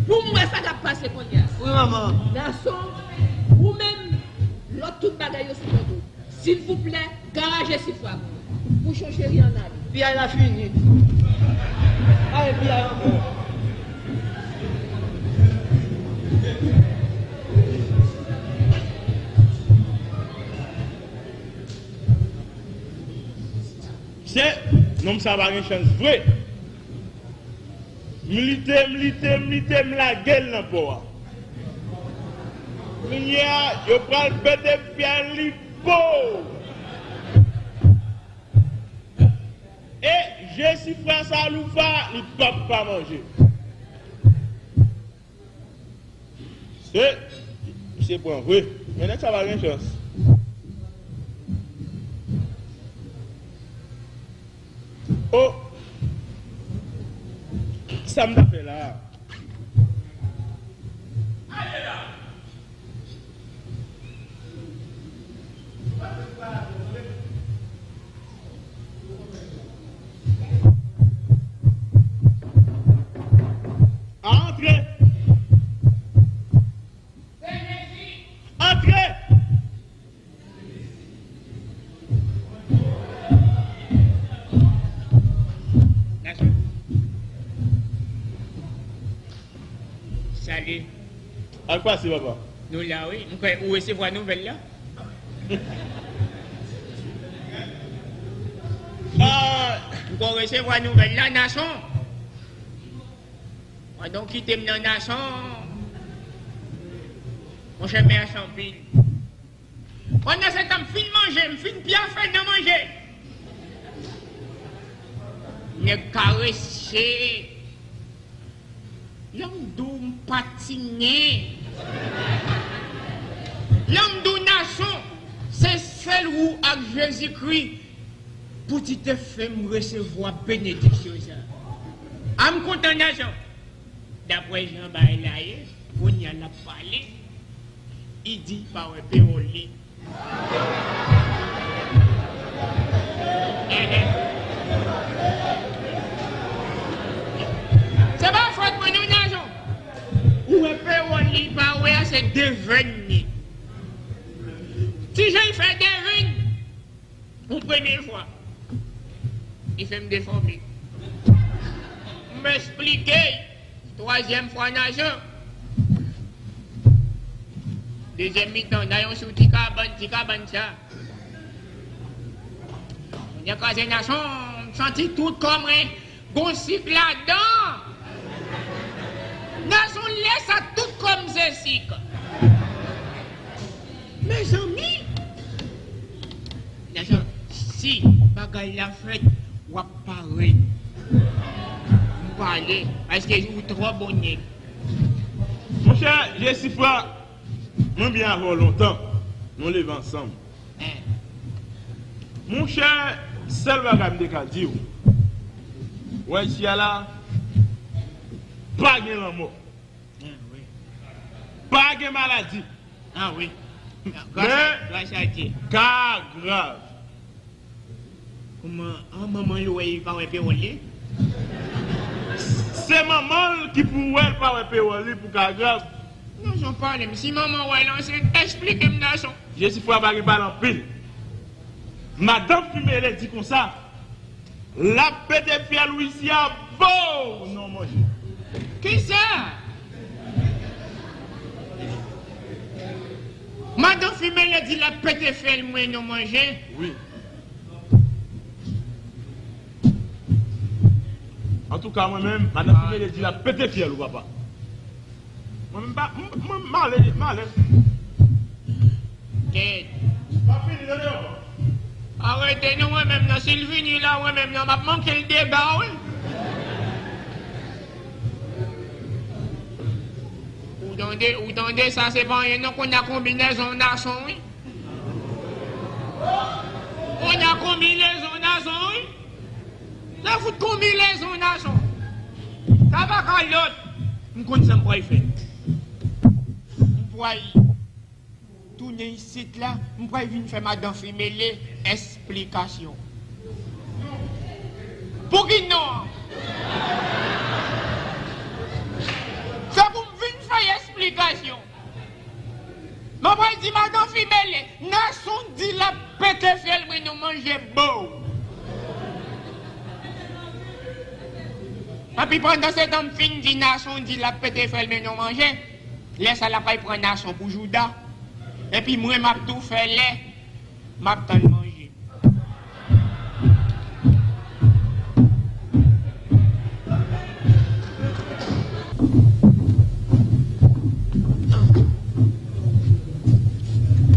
pou m wè sa k ap pase kounye a. Wi, manman. Gason, ou menm, lòt tout bagay yo sou kont ou. Silvouplè, garaje Jesifwa pou mwen. Pouchon cheri, ann ale. Piyay la fini. Ale, piyay ankò. Se, nonm sa pa gen chans vre. M lite, m lite, m lite, m lage l nan pò a. Kounye a, yo pral pete pyè li po. E Jesifwa sa louva, li p ap pa manje. Se, misye pran vre. Men nèg sa pa gen chans. O! Sa m ta fè la a? Antre! Antre! Gason. Salut. Sa k pase, papa? Nou la, wi. M kwè ou resevwa nouvèl la. Ah. M kwè ou resevwa nouvèl la, Nason. Pandan w kite m nan Nason, monchè, mèsi anpil. Pandan se tan, m fin manje, m fin pyafe nan manje. Nèg karese. Lè m di w m patine. Lè m di w Nason, se sèl ou ak Jezikri pou ti te fè m resevwa benediksyon sa. A m kontan Nason. Daprè jan bagay la ye, kounye a l ap pale, li di li pa wè pewòl li. Se pa fòt mwen non, Nason. Ou wè pewòl li pa wè a, se devèn li. Ti jan l fè devèn. Yon premye fwa, li fè m defòme. M esplike, twazyèm fwa Nason. Dezyèm mitan, Nason sou ti kabann, ti kabann sa. Kounye a kraze Nason, m santi tout kò mwen gon sik ladan. Nason, lè sa tout kò m se sik. Mezanmi! Lajan, si bagay la fèt, w ap pare. M pale, paske ou twò bon nèg. Monchè, Jesifra, mwen byen avè w lontan. Nou leve ansanm. Monchè, sèl bagay m te ka di w, w wè isi a la, pa gen lanmò. Pa gen maladi. Ah wi. Men, ka grav. Kòman, an manman l wè li pa wè pewòl li? Se manman l ki pou wè l pa wè pewòl li pou ka grav. Non, jan pale m. Si manman wè l ansent, esplike m, gason. Jesifra pa gen pale anpil. Madanm Fimele di konsa, l ap pete fyèl ou isi a, bow, non manje. Kisa? Madanm Fimele di l ap pete fyèl mwen non manje. Wi. Antouka, mwen menm, madanm Fimele di l ap pete fyèl ou, papa. Mwen menm pa, mwen, mwen, m ale, m ale. Tèt. Pa fini, tande, papa. Arete non, mwen menm nan, si l vini la, mwen menm nan, m ap manke l dega, wi. Ou tande, ou tande, sa se pa anyen non, kounye a konbinezon nason, wi. Kounye a konbinezon nason, wi. Sa fout konbinezon nason. Sa pa ka lòt. M konn sa m pral fè. M pral tounen isit la, m pral vin fè madan Fimele esplikasyon. Pouki non? Se pou m vin fè esplikasyon. Mwen pral di madan Fimele, Nason di l ap pete fyèl mwen nou manje bow. Epi pandan se tan m fin di Nason di l ap pete fyèl mwen nou manje, lè sa l ap al pran Nason pou jouda. Epi mwen m ap tou fè lè m ap tann manje.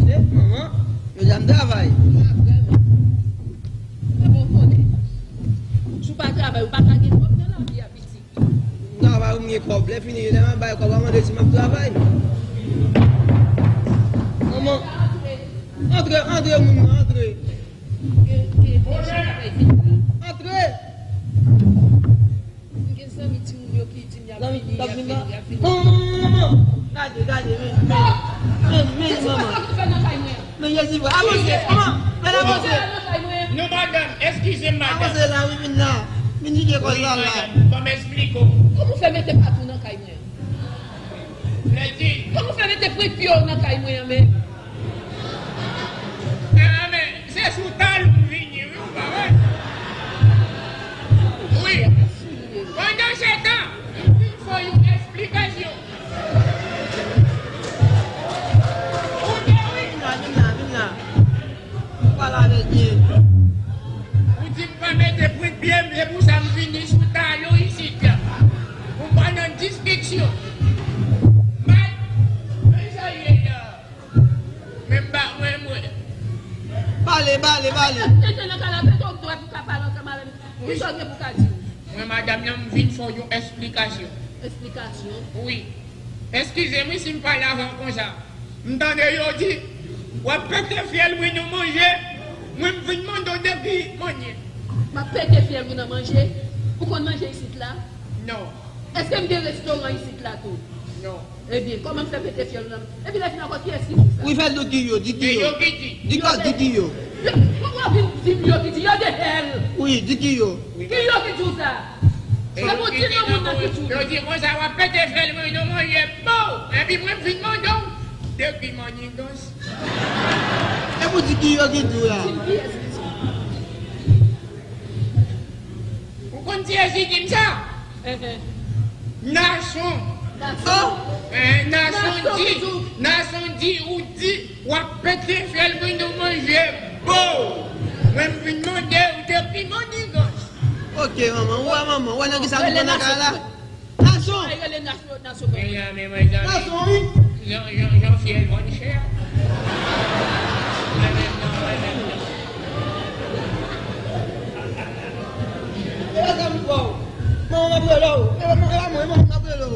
Eh, manman, jodi a m travay. Sa bon konnen. Si w pa travay, ou pa ka gen kòb nan lavi a, pitit. M travay pou m gen kòb. Lè fini, lè m ap bay kòb, w a mande si m ap travay. Manman, antre, antre, moun nan, antre. Antre! M gen zanmi timoun yo ki di m y ap vini, y ap vini, y ap vini. Manman, manman, manman, manman! Gade, gade, men, men, men, men, manman. Men Jezi vre. Avanse, manman. Men avanse. Non, madanm, eskize m, madanm. Avanse la, wi, vin la. Vin jije kòz la, la. Wi, madanm, ban m esplike w. Kòman w fè mete patou nan kay mwen? Lè di. Kòman w fè mete pwent pye w nan kay mwen an, men? Ah, men, se sou talon m vini, wi, ou pa wè? Wi. Pandan se tan, m vin fè yon esplikasyon. Ou te wi. Vin la, vin la, vin la. Ou pale avè l byen. Ou di m pa mete pwent pye m, se pou sa m vini sou talon isit la. Ou pa nan diskisyon. Mal, men sa ye la. Men m pa, mwen, mwen. Pale, pale, pale. Tete nan kay la, tete w dwat ou ka pale ansanm avè m. Kisa w gen pou w ka di m? Mwen, madanm nan, m vin fè w yon esplikasyon. Esplikasyon? Wi. Eskize m wi si m pale avè w konsa. M tande yo di, w ap pete fyèl mwen nan manje. Mwen, m vin mande w depi manje. M ap pete fyèl ou nan manje? Ou konn manje isit la? Non. Èske m gen restoran isit la tou? Non. Ebyen, kòman m fè pete fyèl ou nan? Epi lè fin ankò, kiyès ki di sa? Wi, fè l di ki yo, di ki yo. Yo ki di. Di ki yo. Yo, kòman w vin di m yo ki di? Yo de hèl. Wi, di ki yo. Ki yo ki di w sa? Se pou di non moun nan ki di w. Yo di konsa, w ap pete fyèl mwen nan manje, bon! Epi mwen m vin mande w, de ki mannigans? E pou di ki yo ki di w la. Di m kiyès ki di w. Ou konn kiyès ki di m sa? Nason. Nason. Eh, Nason di, Nason di, ou di, w ap pete fyèl mwen nan manje, bon! Mwen m vin mande w de ki mannigans. Ok, manman, ou wè manman, ou wè nan kisa m pran nan kay la? Nason! Ay, rele Nason, Nason, men. Nason, wi. Jan, jan, jan fyèl vann chè. Mwen menm nan, mwen menm nan. E sa m fè w. Manman m ap rele w. E pa mwen, e pa mwen, manman m ap rele w.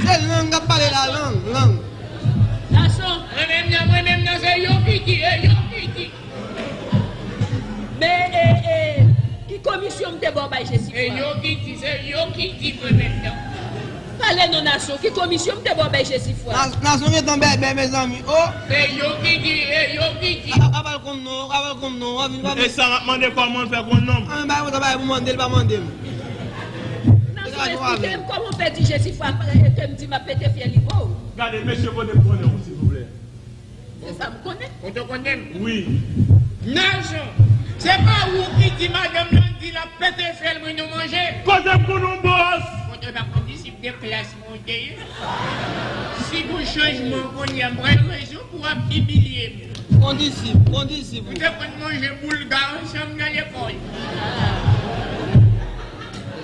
Se lang k ap pale la, lang, lang. Gason, mwen menm nan, mwen menm nan, se yo ki di, e yo ki di. Men, e, e, ki komisyon m te ba w bay Jesifwa? E yo ki di, se yo ki di mwen menm nan. Pale non, Nasyon, ki komisyon m te ba w bay Jesifwa? Nas-, Nasyon gentan bèbè, mezanmi. O! Se yo ki di, e yo ki di. A, a, a pa l konn non, a pa l konn non, a vin pa. E sa m ap mande kòman l fè konn non m? A, men bay mwen sa, bay pou mande l, pa mande m. Nasyon, eksplike m kòman w fè di Jesifwa, e ke m di m ap pete fyèl li, o. Gade, mesye, kote m konnen w, silvouplè? Se sa m konnen. Kote w konnen m? Wi. Nasyon, se pa ou ki di madanm nan di l ap pete fyèl mwen nou manje? Kote m konnen w, bòs? Kote m ap kondisip de klas mwen te ye? Si gon chanjman kounye a, m pral rezon pou w ap imilye m. Kondisip, kondisip. Nou te konn manje boulga ansanm nan lekòl.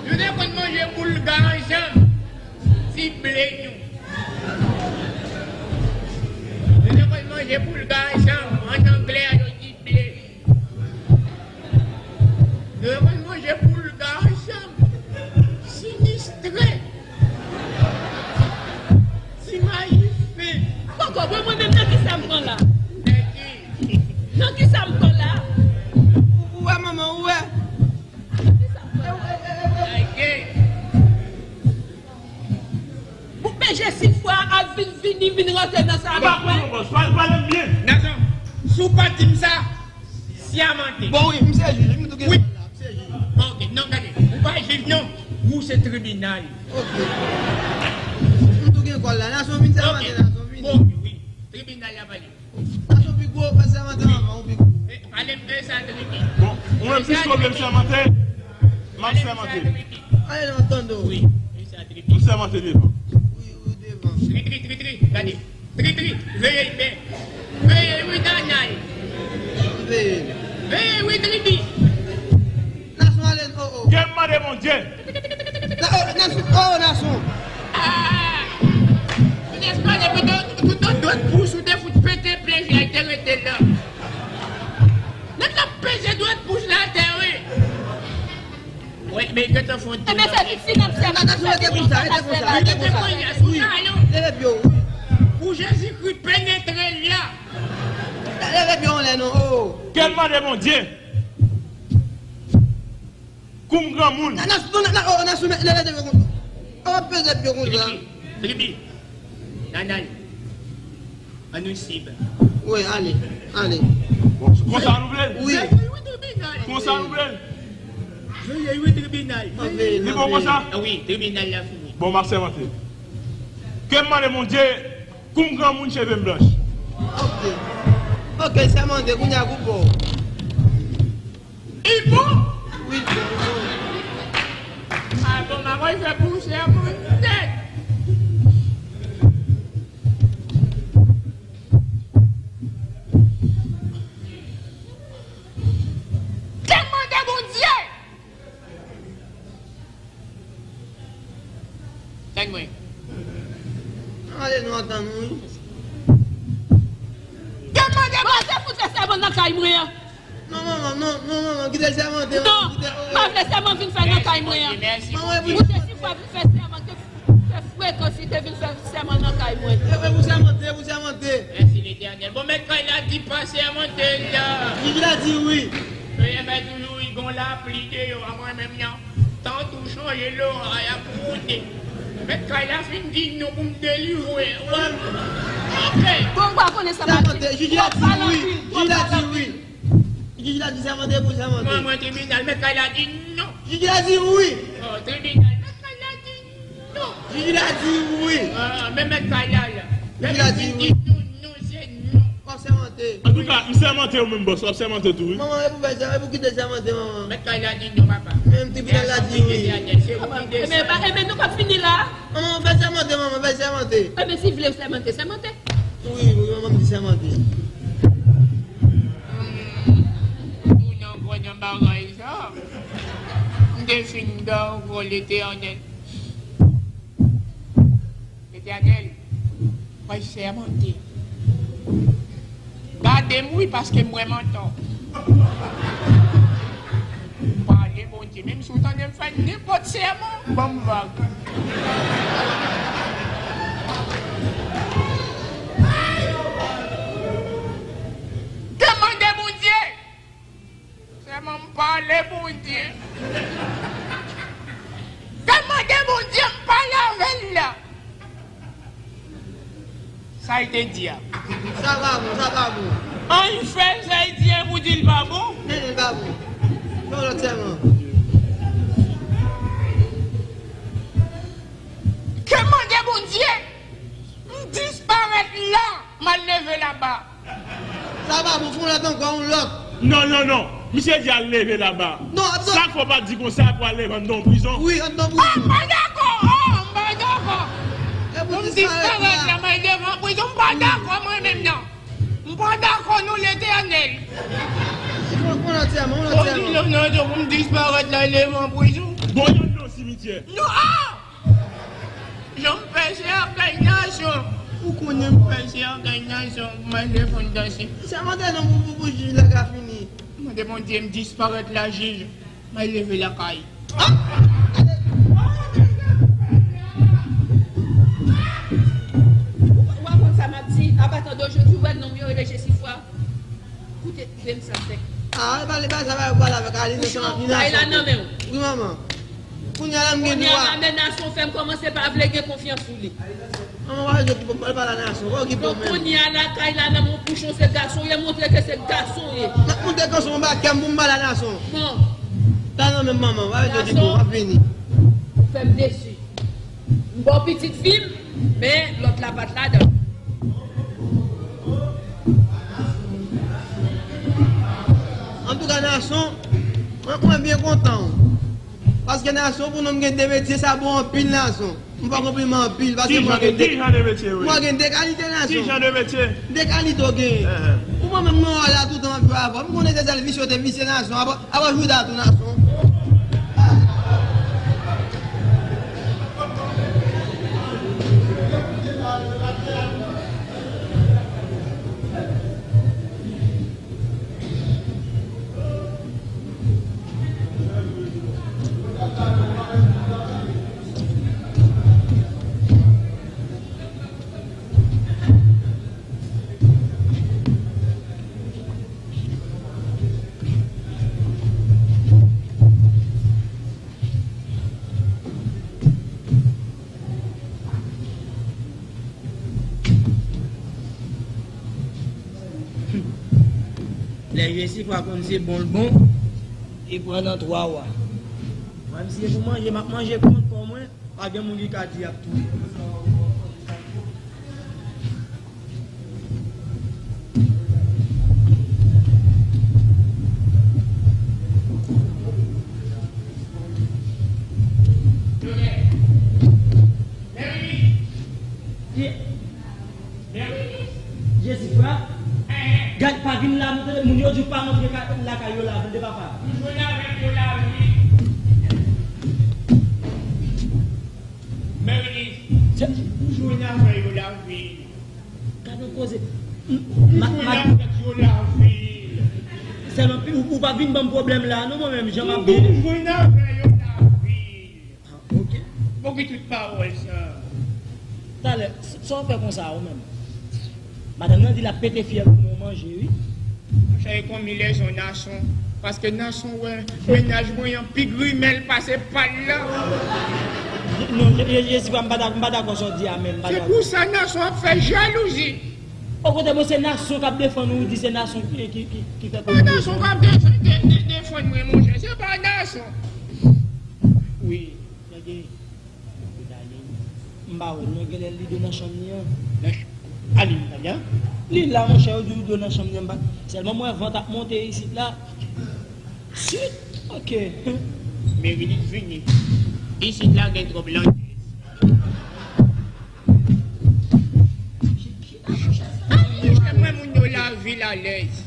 Nou te konn manje boulga ansanm. Ti ble nou. Nou te konn manje boulga ansanm. An anglè, yo di ble. Nou te konn manje boulga ansanm. Sinistre. Ti mayi fen. Poko, bon, mwen menm nan ki sa m pran la? Nan ki? Nan ki sa m pran la? Ou, ou wè, manman, ou wè? Nan ki sa m pran la? Bon, men Jesifwa ap vin vini, vin rantre nan sa avèk mwen. M pa konnen, bòs. Pale, pale m byen. Nasyon, si w pa di m sa, sèmante. Bon, wi, m se jij, m tou gen kòl la, m se jij. Bon, ok, non, gade, ou pa jij, non, ou se tribinal. Ok. M tou gen kòl la. Nasyon, vin sèmante, Nasyon, vin. Bon, wi, tribinal la pale. Nasyon pi gwo, fè sèmante manman, ou pi gwo. Pale m de sa, Tribi. Bon, ou menm piske w vle m sèmante, m ap sèmante. Ale non, tande w. Wi, de sa, Tribi. M sèmante devan. Wi, wi, devan. Tri, tri, tri, tri, gade. Tri, tri, veye l byen. Veye l, wi, Danay. Veye l. Veye l, wi, Tribi. Nasyon ale, o, o. Ke m mande Bondye. Na-, o, Nasyon, o, Nasyon. Ah! Finès pale, tout, tout, tout dwèt pous ou te fout pete plen, te rete la. Nèg la peze dwèt pous la atè, wi. Wi, men gentan fon. Ebyen, se li ki nan sèmante, se li ki nan sèmante. Wi, leve pye w, wi. Pou Jezikri penetre l la. Leve pye w anlè non, o. Ke m mande Bondye. Koum granmoun. Nan, nan, nan, nan, o, nan sou, nan, nan, nan, o, peze pye konsa. Tribi, Tribi. Nan, nan. An nou sib. Wi, ale, ale. Bon, konsa nou vle l? Wi. Konsa nou vle l? Veye wi tribinal. Li bon konsa? Wi, tribinal la fini. Bon, m ap sèmante. Ke m mande Bondye, koum granmoun cheve m blanch. Ok. Ok, sèmante, kounye a koupe w. Li bon? Wi, li bon, li bon. A bon, m ap fè pou w sèmante. Demande Bondye. Tann mwen. Ale nou antann wi. Demande Bondye pou fè sèmant nan kay mwen an. Non, manman, non, non, manman, kite l sèmante. Non, m pa vle sèman vin fè nan kay mwen an. Ou te si fwa vin fè sèman, te fè frekan si te vin fè sèman nan kay mwen. E pou sèmante, pou sèmante. Mèsi Letènèl. Bon, mèt kay la di pa sèmante la. Jij la di wi. Mèt kay la di wi, gon lapli deyò, a mwen menm nan. Tan tou chanje, loray ap monte. Mèt kay la fin di non pou m delivre. Wè. Ok. Bon, ou pa konnen sa m ap di. Sèmante, jij la di wi. Jij la di wi. Jij la di sèmante pou sèmante. Mwen, mwen, tribinal, mèt kay la di non. Jij la di wi. Oh, tribinal, mèt kay la di non. Jij la di wi. Ah, men mèt kay la, la. Jij la di wi. Non, non, se non. W ap sèmante. Antouka, m sèmante ou menm, bòs. W ap sèmante tou, wi. Manman, e pou fè sè-, e pou kite sèmante, manman. Mèt kay la di non, papa. Men tribinal la di wi. Se ou ki deside. Ebyen, nou p ap fini la. Manman, fè sèmante, manman, fè sèmante. Ebyen, si vle sèmante, sèmante. Wi, wi, manman m di sèmante. Tounen ankò nan bagay sa. M te fin dan ankò Letènèl. Letènèl. Ay, sèmante. Gade m wi, paske m wè m antò. Pale Bondye, menm si w tande m fè nenpòt sèman, ban m vag. Demande Bondye. Sèlman m pale Bondye. Sèlman de Bondye m pale avè l la. Sa l te di a. Sa pa bon, sa pa bon. An, l fè sa l di a pou di l pa bon. Men, men, l pa bon. Fè yon lòt sèlman. Ke mande Bondye, m disparèt la, m al leve laba. Sa pa bon, fè yon lòt ankò, yon lòt. Non, non, non. Misye di al leve laba. Non, sa fò pa di konsa pou al leve anndan yon prizon. Wi, anndan yon prizon. Ah, m pa dakò. Oh, m pa dakò. Pou m disparèt la, m al leve an prizon, m pa dakò mwen menm non. M pa dakò non, Letènèl. Fè yon lòt sèlman, yon lòt sèlman. Non, non, non, pou m disparèt la, leve an prizon. Bon, yon non simityè. Non, ah! Jan m pèse ak kay nasyon. Ou konnen m pèse ak kay nasyon, m al defann danse. Sèmante non pou, pou, pou jij la ka fini. Mande Bondye m disparèt la, jij. M al leve lakay. Ah! Ou pa konn sa m ap di, apatan de jodi, ou wè nonm yo rele Jesifwa. Koute, koute m sa fè. Ah, pale, pale sa, pale, pale avèk Aline, sa m ap vin la. Kay la nan men w. Wi, manman. Kounye a la, m gen dwa. Kounye a la, men Nason fè m kòmanse pa vle gen konfyans sou li. Manman, pa okipe m, pale a Nason, pa okipe m menm. Kounye a la, kay la nan men w, Pouchon, se gason w ye, montre ke se gason w ye. M ap montre gason m anba kè m pou m pale a Nason. Bon. Kay la nan men m, manman, pa okipe m, m ap vini. Ou fè m desi. M ba w pitit fi m, men lòt la pa t ladan. Antouka, Nason, mwen, mwen byen kontan w. Paske Nason, pou nonm gen de metye, sa bon anpil, Nason. M fè w konpliman anpil, paske mwen gen de, mwen gen de kalite, Nason. Ki jan de metye? De kalite w genyen. Ou wè menm mwen wè w la toutan m ap jwe avè w. M konnen se sèl visye w te visye, Nason. Apa, apa jouda tou, Nason. Lè Jesifwa konn se bon l bon, li pran nan twa wa. Mwen, si se pou manje, m ap manje kont kò mwen. Pa gen moun ki ka di y ap touye. Jesifra, gad, pa vin la, moun yo di w pa rantre ka-, lakay yo la, tande papa. M jwenn avè yo la, wi. Merilis, m jwenn avè yo la, wi. Gad yon koze. M jwenn avè yo la, wi. Sèlman, ou, ou pa vin ban m pwoblèm la, non, mwen menm, jan m ap viv. M jwenn avè yo la, wi. Ah, ok. Bon, ki tout pawòl sa? Talè, s-, sa w fè konsa, ou menm? Madanm nan di l ap pete fyèl pou nou manje, wi. Monchè, e konmi lèzon Nason. Paske Nason wè mennaj mwen an pi grimèl pase pa l la. Non, je, je, Jesifra, m pa dak-, m pa dakò sa w di a menm, m pa dakò. Se pou sa Nason ap fè jalouzi. Okontrè, mwen, se Nason k ap defann ou, ou di se Nason ki, ki, ki, ki fè konmi lèzon. Pa Nason k ap defann, de, de, defann mwen, monchè. Se pa Nason. Wi. Tande, kout Aline. M pa wè l non, genlè li de nan chanm li an. Nan ch-, Aline, tande, an? Li la, monchè, yo di li de nan chanm li an, m pa, sèlman m wè van t ap monte isit la. Sit, ok. Merilis vini. Isit la gen twòp landèz. Monchè, mwen, moun yo lavil alèz.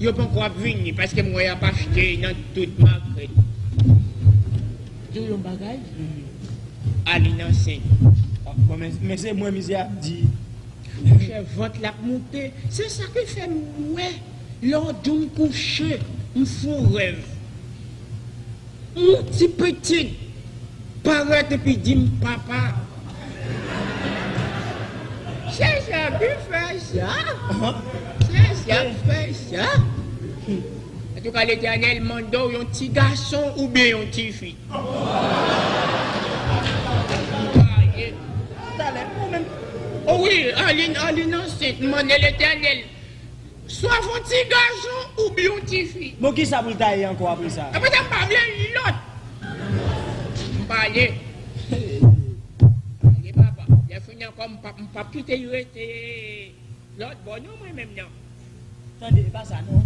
Yo poko ap vini, paske m wè y ap achte nan tout makèt. Di w yon bagay? Aline ansent. Bon, men, men se mwen misye ap di. Monchè, vant l ap moute. Se sa ki fè m wè, lè yon jou m kouche, m fè yon rèv. Yon ti pitit parèt epi di m, "Papa." Se sa ki fè sa. Se sa ki fè sa. Antouka, Letènèl mande w yon ti gason oubyen yon ti fi. Talè, ou menm. O wi, Arline, Arline ansent, m mande Letènèl, swa fè yon ti gason oubyen yon ti fi. Bon, kisa pou l ta ye ankò apre sa? Apre sa, m pa vle lòt. M pale. Pale, papa. Lè fini ankò, m p ap, m p ap kite l rete lòt bò, non, mwen menm, non. Tande, e pa sa, non.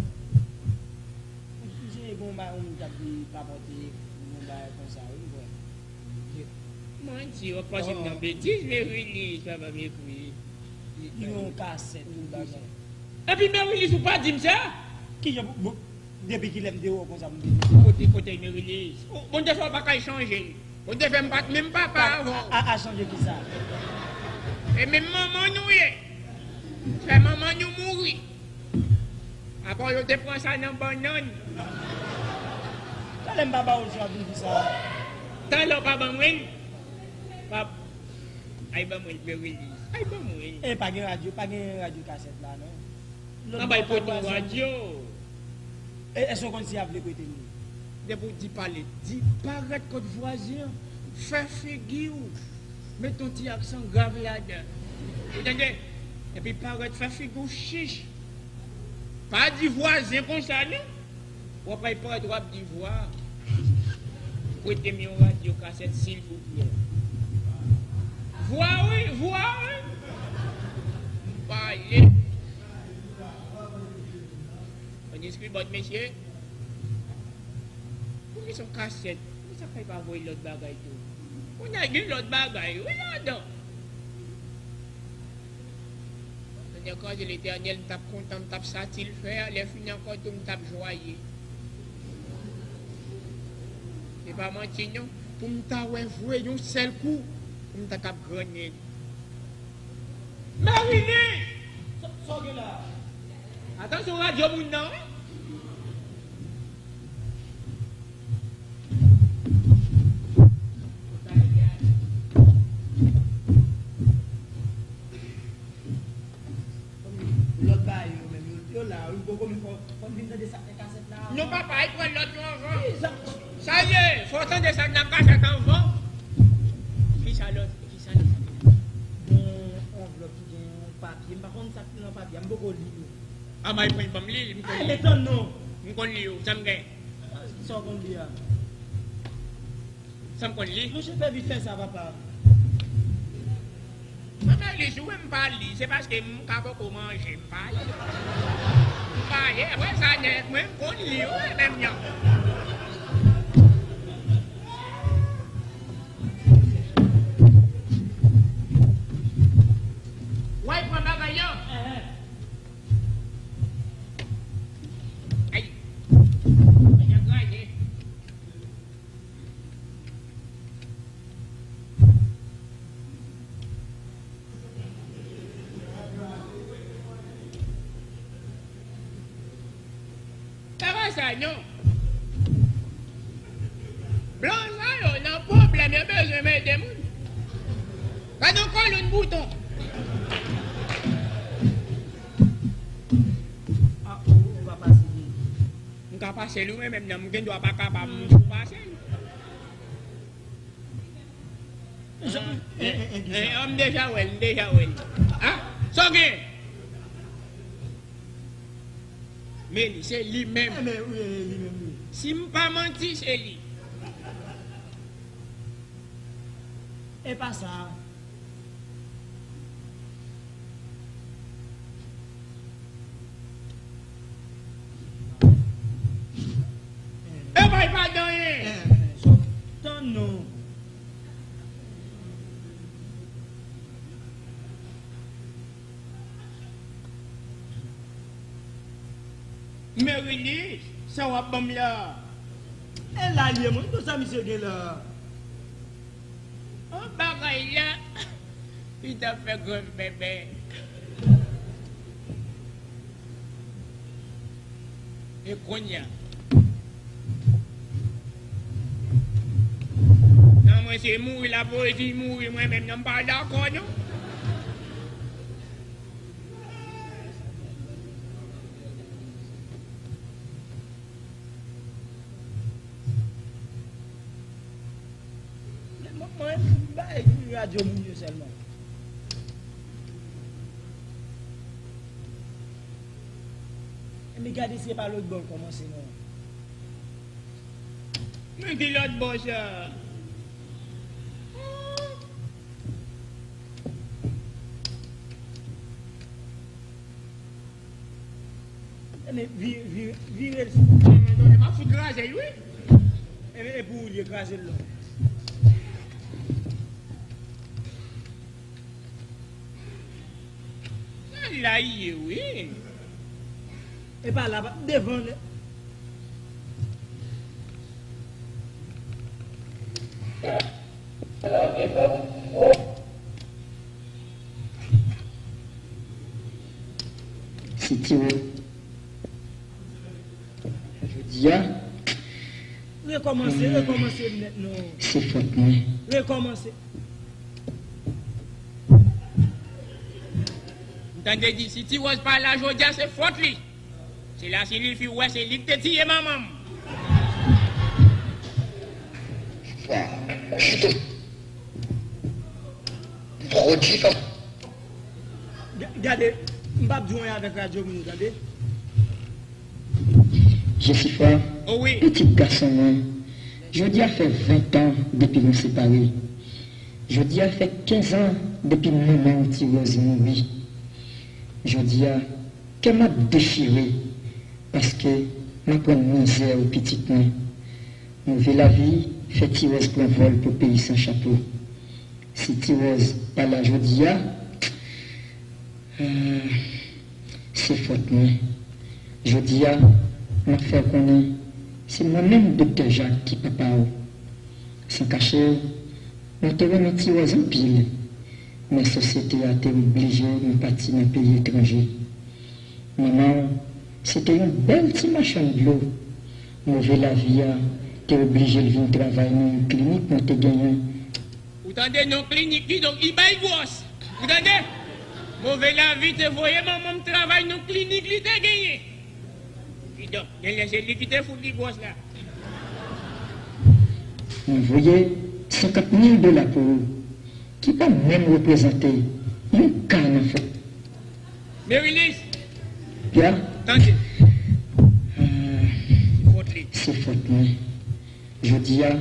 Ou, ou se bon bagay, ou t ap di pa pote, bon bagay konsa, wi, frè. Manti, w ap panse m nan betiz, Merilis, papa m ekri. Li yon kasèt, tout bagay. Epi Merilis, ou pa di m sa? Kijan pou, bon, depi kilè m te wè w konsa, m te di sa? Kote, kote Merilis? Ou, bon, te fè w pa ka chanje. Ou te fè m pa t menm papa avè w. A, a, a chanje kisa? E menm manman nou ye. Fè manman nou mouri. Apa yo te pran sa nan bannann. Talè m pa ba w l sou ap di sa. Talè w pa ban mwen l. Pa, ay ban mwen l, Merilis. Ay ban mwen l. E pa gen radyo, pa gen radyo kasèt la, non. An bay pote yon radyo. E, èske w konn si y ap vle prete m li? Depi w di pale, di parèt kot vwazen an, fè figi w, met yon ti aksan grav ladan. Ou tande? Epi parèt, fè figi w chich. Pa di vwazen konsa, non. W ap al parèt, w ap di vwa. Prete m yon radyo kasèt, silvouplè. Vwa, wi, vwa, wi. Pale. Yon espri bòt, mesye. Poukisa yon kasèt? Poukisa kay pa voye lòt bagay tou? Kounye a gen lòt bagay, wi, ladan. Seyè, kraze Letènèl, m t ap kontan, m t ap satisfè, lè fini ankò tou, m t ap jwaye. Se pa manti, non. Pou m ta wè vre yon sèl kou, pou m ta k ap grannen. Marilyn! Sa, sa w gen la? Atansyon radyo moun nan, wi. Lòt bagay yo menm, yo, yo la, wi, poko, men fò, fò n vin tande sa k nan kasèt la. Non, papa, al pran lòt yo anvan. Wi, sa. Sa ye, fò w tande sa k nan kasèt anvan. Kisa lòt, kisa lòt sa? Yon anvlòp ki gen yon papye, m pa konn sa k nan papye a, m poko li yo. A, bay mwen, ban m li, m konn li. Ay, men tann non. M konn li yo, sa m gen. Sa w konn li a? Sa m konn li? Monchè, fè vit fè sa, papa. Mwen, men li, si w wè m pa li, se paske m ka poko manje, m pa li. M pa li, apre sa, nèg, mwen, m konn li, wi, menm jan. W al pran bagay yo. Ay. Ay, angraje. Sa pa sa, non. Blan sa yo nan pwoblèm, yo bezwen mete moun. Gade yon kòlonn bouton. A, ou, ou pa pase li. M ka pase l, wi, men menm nan, m gen dwa pa kapab, m tou pase l. Eh, eh, eh, eh, eh, m deja wè l, m deja wè l. Ah, sa w gen? Men li, se li menm. Eh, men, wi, li menm, wi. Si m pa manti, se li. E pa sa. E bay pa di anyen. Tann non. Merilis, sa w ap ban m la? E la l ye, mwen, tout sa misye gen la. An bagay la. Li t ap fè grèv bèbè. E kounye a? Non, mwen, se mouri l ap voye di mouri, mwen menm, non, m pa dakò, non. Men mwen, mwen, m bay radyo moun yo sèlman. Enben, gade si se pa lòt bò l kòmanse, non. Men ki lòt bò sa? Enben, vi-, vi-, vire l. Non, non, non, m ap fout kraze l, wi. Enben, e pou ou l ye, kraze l non. Sa la ye, wi. E pa la, pa devan. Se ti wè. Jodi a. Rekòmanse, hmm, rekòmanse nèt non. Se fòt mwen. Rekòmanse. M tande di si Ti Wòz pa la jodi a, se fòt li. Se la si li fi wè se li k te tiye manman m. Wa, chito. Pwodui pa. Ga-, gade, m p ap jwe avèk radyo moun yo, tande. Jesifa, oh wi, pitit gason mwen, jodi a fè ven tan depi nou separe. Jodi a fè kenz an depi manman w Ti Wòz mouri. Jodi a, kè m ap dechire paske m aprann mizè w pitit mwen. Move lavi fè Ti Wòz pran vòl pou peyi san chapo. Si Ti Wòz pa la jodi a, ah, se fòt mwen. Jodi a, m ap fè w konnen se mwen menm Doktè Jak ki papa w. San kache w, mwen te renmen Ti Wòz anpil, men sosyete a te oblije nou pati nan peyi etranje. Manman w, se te yon bèl ti machann dlo. Move lavi a te oblije l vin travay nan yon klinik mwen te genyen. Ou tande non klinik li, donk li bay gwòs. Ou tande? Move lavi te voye manman m travay nan klinik li te genyen. Kidonk, genlè se li ki te fout li gwòs la. Mwen voye senkant mil dola pou ou, ki pa menm reprezante yon ka nan fè. Merilis! Ya? Tande. Ah, se fòt li. Se fòt mwen. Jodi a,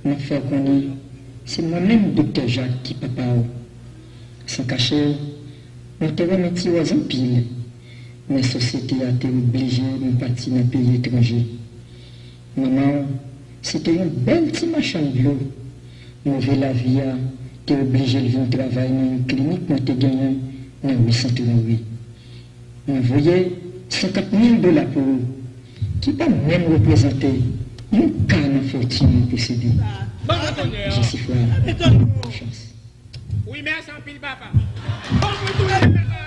m ap fè w konnen se mwen menm Doktè Jak ki papa w. San kache w, mwen te renmen Ti Wòz anpil, men sosyete a te oblije nou pati nan peyi etranje. Manman w, se te yon bèl ti machann dlo. Move lavi a te oblije l vin travay nan yon klinik mwen te genyen nan ri Sent Lanri. Mwen voye senkant mil dola pou ou, ki pa menm reprezante yon ka nan fòtin mwen posede. Jesifa, bòn chans. Wi, mèsi anpil, papa. Ban mwen tounen, papa.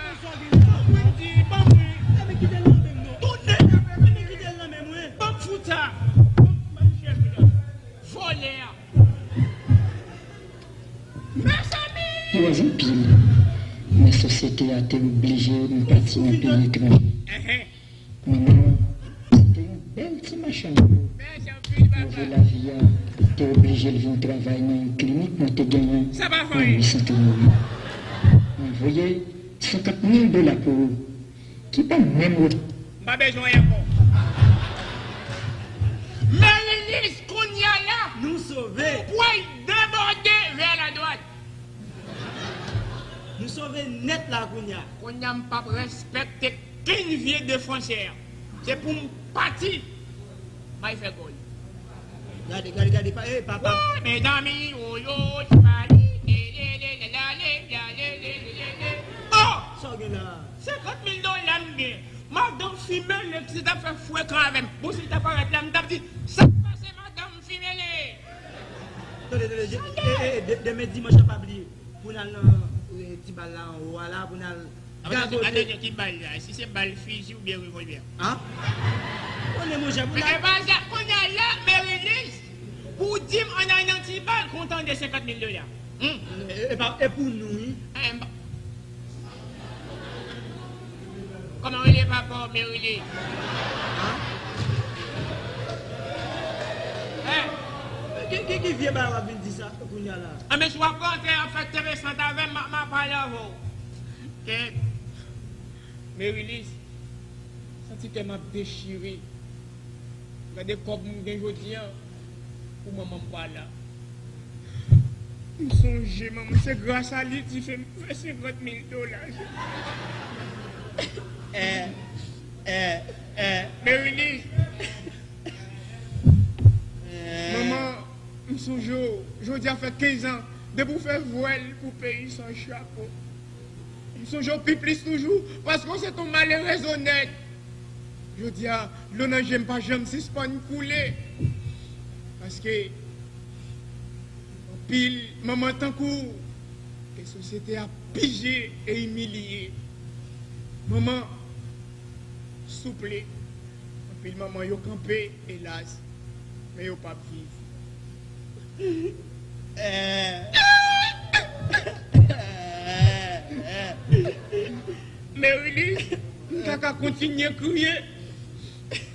Ban mwen di, ban mwen. Enben, kite l nan men m, non. Tounen avè m. Enben, kite l nan men mwen. Ban m fout sa. Ban m chèf la. Mezanmi! Ti Wòz anpil, men sosyete a te oblije nou pati nan peyi etranje. Enhen. Manman w, se te yon bèl ti machann dlo. Mèsi anpil, papa. Move lavi a te oblije l vin travay nan yon klinik mwen te genyen nan ri Sent Lanri. Mwen voye senkant mil dola pou ou, ki pa menm re- M pa bezwen ankò. Merilis, kounye a la, nou sove. Ou pral debòde vè ladwat. Nou sove nèt la kounye a. Kounye a, m p ap respekte kenn vye defansè. Se pou m pati. Bay fè gòl. Gade, gade, gade, pa, eh, papa. Woy, mezanmi, woy, woy, pali, le, le, le, la, la, le, la, le, le, le, le, le. Oh! Sa w gen la? Senkant mil dola m gen. Madanm Fimele ki te t ap fè frekan avè m. Bon, si l ta parèt la, m t ap di, "Sa k pase, madanm Fimele?" Tande, tande, je-, eh, eh, eh, de-, demen dimanch la, pa bliye pou n al nan, eh, ti bal la anwo a la pou n al gagote. Atande, ki bal la? Si se bal fizi oubyen revòlvè? An? Konnen, monchè, pou n al. E pa sa, kounye a la, Merilis, pou w di m ann al nan ti bal, kontan de senkant mil dola. Hmm? E, e pa, e pou nou, wi. Eh, m pa Kòman w rele papa w, Merilis? An? Ki, ki, ki vye bagay w ap vin di sa kounye a la? Anben, si w ap rantre, w ap fè tèrè sant avè m, m ap, m ap pale avè w. Kèt. Merilis, santi kè m ap dechire. Gade kòb m gen jodi a pou manman m pa la. M sonje manman, se gras a li dife m fè senkant mil dola. Eh, eh, eh. Merilis. Eh. Manman, m sonje w. Jodi a fè kenz an depi w fè vwèl pou peyi san chapo. M sonje w pi plis toujou, paske w se t on malerèz onèt. Jodi a, dlo nan je m pa janm sispann koule. Paske anpil manman tankou w ke sosyete a pije e imilye. Manman, souple, anpil manman yo kanpe, elas, men yo p ap viv. Eh. Merilis, m ta ka kontinye kriye.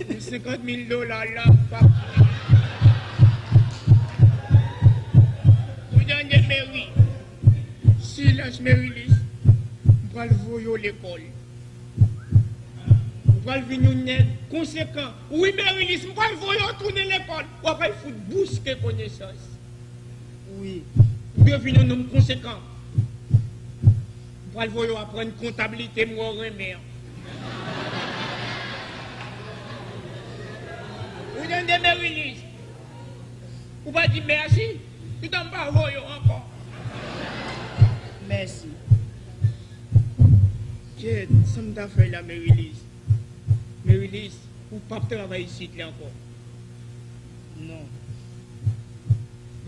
Men senkant mil dola la p ap. Ou tande, Meri? Silans, Merilis. M pral voye w lekòl. Ou pral vin yon nèg konsekan. Wi, Merilis, m pral voye w tounen lekòl. W ap al fout bouske konesans. Wi. Ou dwe vin yon nonm konsekan. M pral voye w aprann kontablite m wè w renmen an. Ou tande, Merilis? Ou pa di mèsi, toutan m pa voye w ankò. Mèsi. Kèt, sa m ta fè la, Merilis? Merilis, ou p ap travay isit la ankò. Non.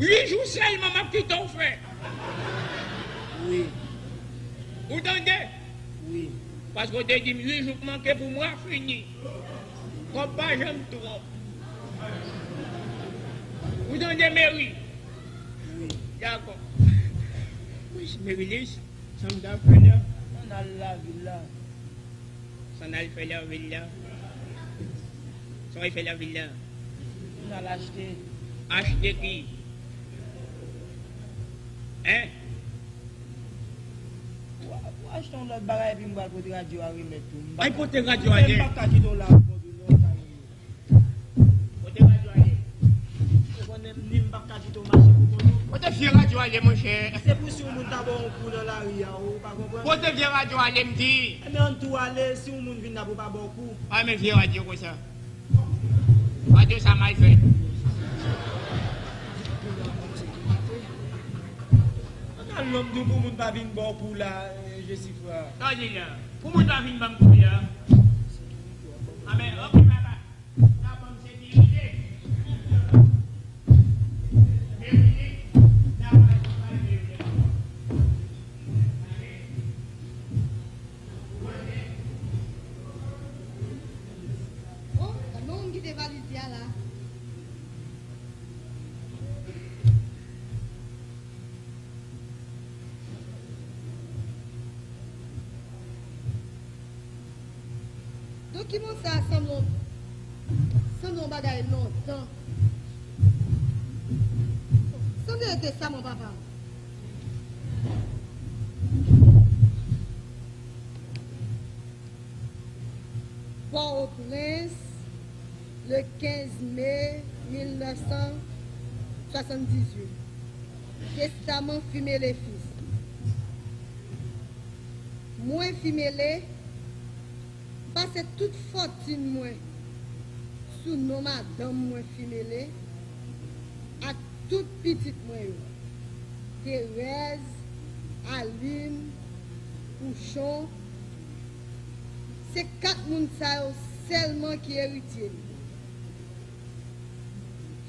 Uit jou sèlman m ap kite w fè. Wi. Ou tande? Wi. Paske w te di m uit jou k manke pou mwa fini. Kòb pa janm twòp. Ou tande, Meri? Wi. Dakò. Wi, Merilis, sa m ta fè la? Ann al lavil la. Sa n al fè lavil la? Sa w al fè lavil la? N al achte. Achte ki? Hein? W a, w a achte yon lòt bagay epi m pral pote radyo a remèt ou. Ay, pote radyo a. M pa ka kite w la ankò tou non, Camille. Pote radyo a ye. Ou konnen m ni m p ap ka kite w mache pou kont ou. Kote vye radyo a ye, monchè? Se pou si yon moun ta ba w yon kou nan lari a, ou pa konprann? Kote vye radyo a ye, m di? Enben, ann tou ale, si yon moun vin la pou pa ba w kou. Ay, men vye radyo konsa. Radyo sa mal fèt. Ann al non, m di w pou moun pa vin ba w kou la, eh, Jesifra. Sa w di la? Pou moun pa vin ban m kou la? Amèn. Ok, bye bye. N a ban m sekirite. Meri, n a pale, pale de yo. Oh, gade yon moun kite valiz li a la. Dokiman sa a sanble yon, sanble yon bagay lontan. Sanble yon testaman papa m. Pòtoprens, le kenz me mil nèf san swasanndizuit. Testaman Fimele Fis. Mwen, Fimele, pase tout fòtin mwen sou non madanm mwen, Fimele, ak tout pitit mwen yo, Terèz, Alin, Pouchon. Se kat moun sa yo sèlman ki eritye m.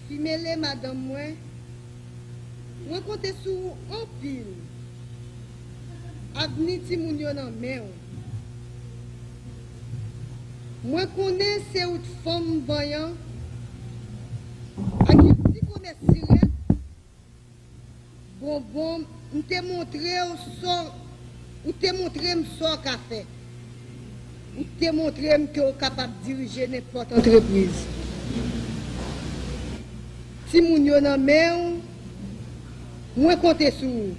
Fimele, madanm mwen, mwen konte sou ou anpil. Avni timoun yo nan men w. Mwen konnen se ou t fanm vanyan ak yon ti komès sirèt. Bonbon, m te montre w sa w, ou te montre m sa w ka fè. Ou te montre m ke w kapab dirije nenpòt antrepriz. Timoun yo nan men w, mwen konte sou ou.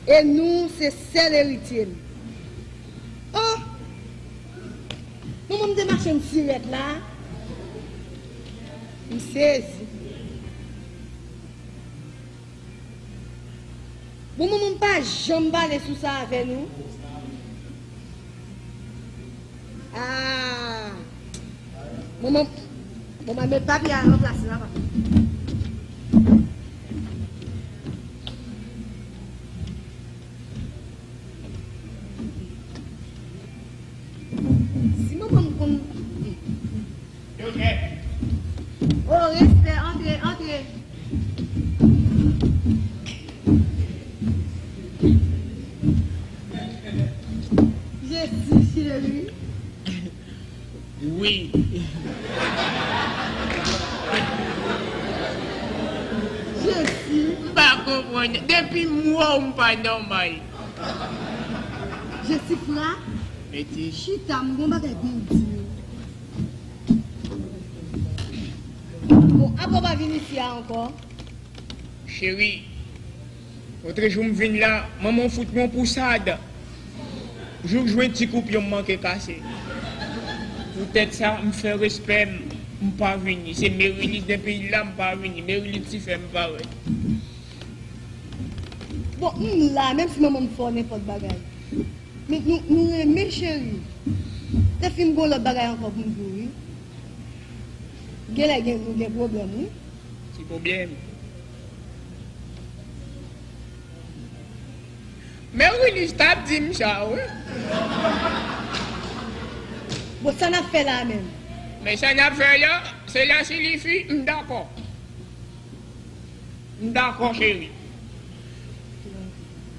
E nou se sèl eritye m. Oh! Manman m te mache m sirèt la. M sezi. Bon, manman m pa janm pale sou sa avè nou. Ah! Manman, manman, met papye a nan plas la, papa. Si manman m konn. Oh, respè, antre, antre. Jesi, cheri. Wi. Jesi. M pa konprann. Depi m wè w, m pa nòmal. Jesifra, mete chita, m gon bagay pou m di w. Bon, apa w pa vin isi a ankò? Cheri, lòtrejou m vin la, manman w fout mwen yon pousad. Jouk jwenn ti koupyon m manke kase. Poutèt sa, m fè respè m, m pa vini. Se Merilis depi l la, m pa vini. Merilis ti fè m parèt. Bon, m la, menm si manman m fè w nenpòt bagay. Men nou, nou renmen cheri. Te fin gon lòt bagay ankò pou m di w, wi. Genlè gen, nou gen pwoblèm, wi. Ti pwoblèm. Merilis t ap di m sa, wi. Bon, sa n ap fè la menm? Men sa n ap fè la, se la silifi, m dakò. M dakò, cheri.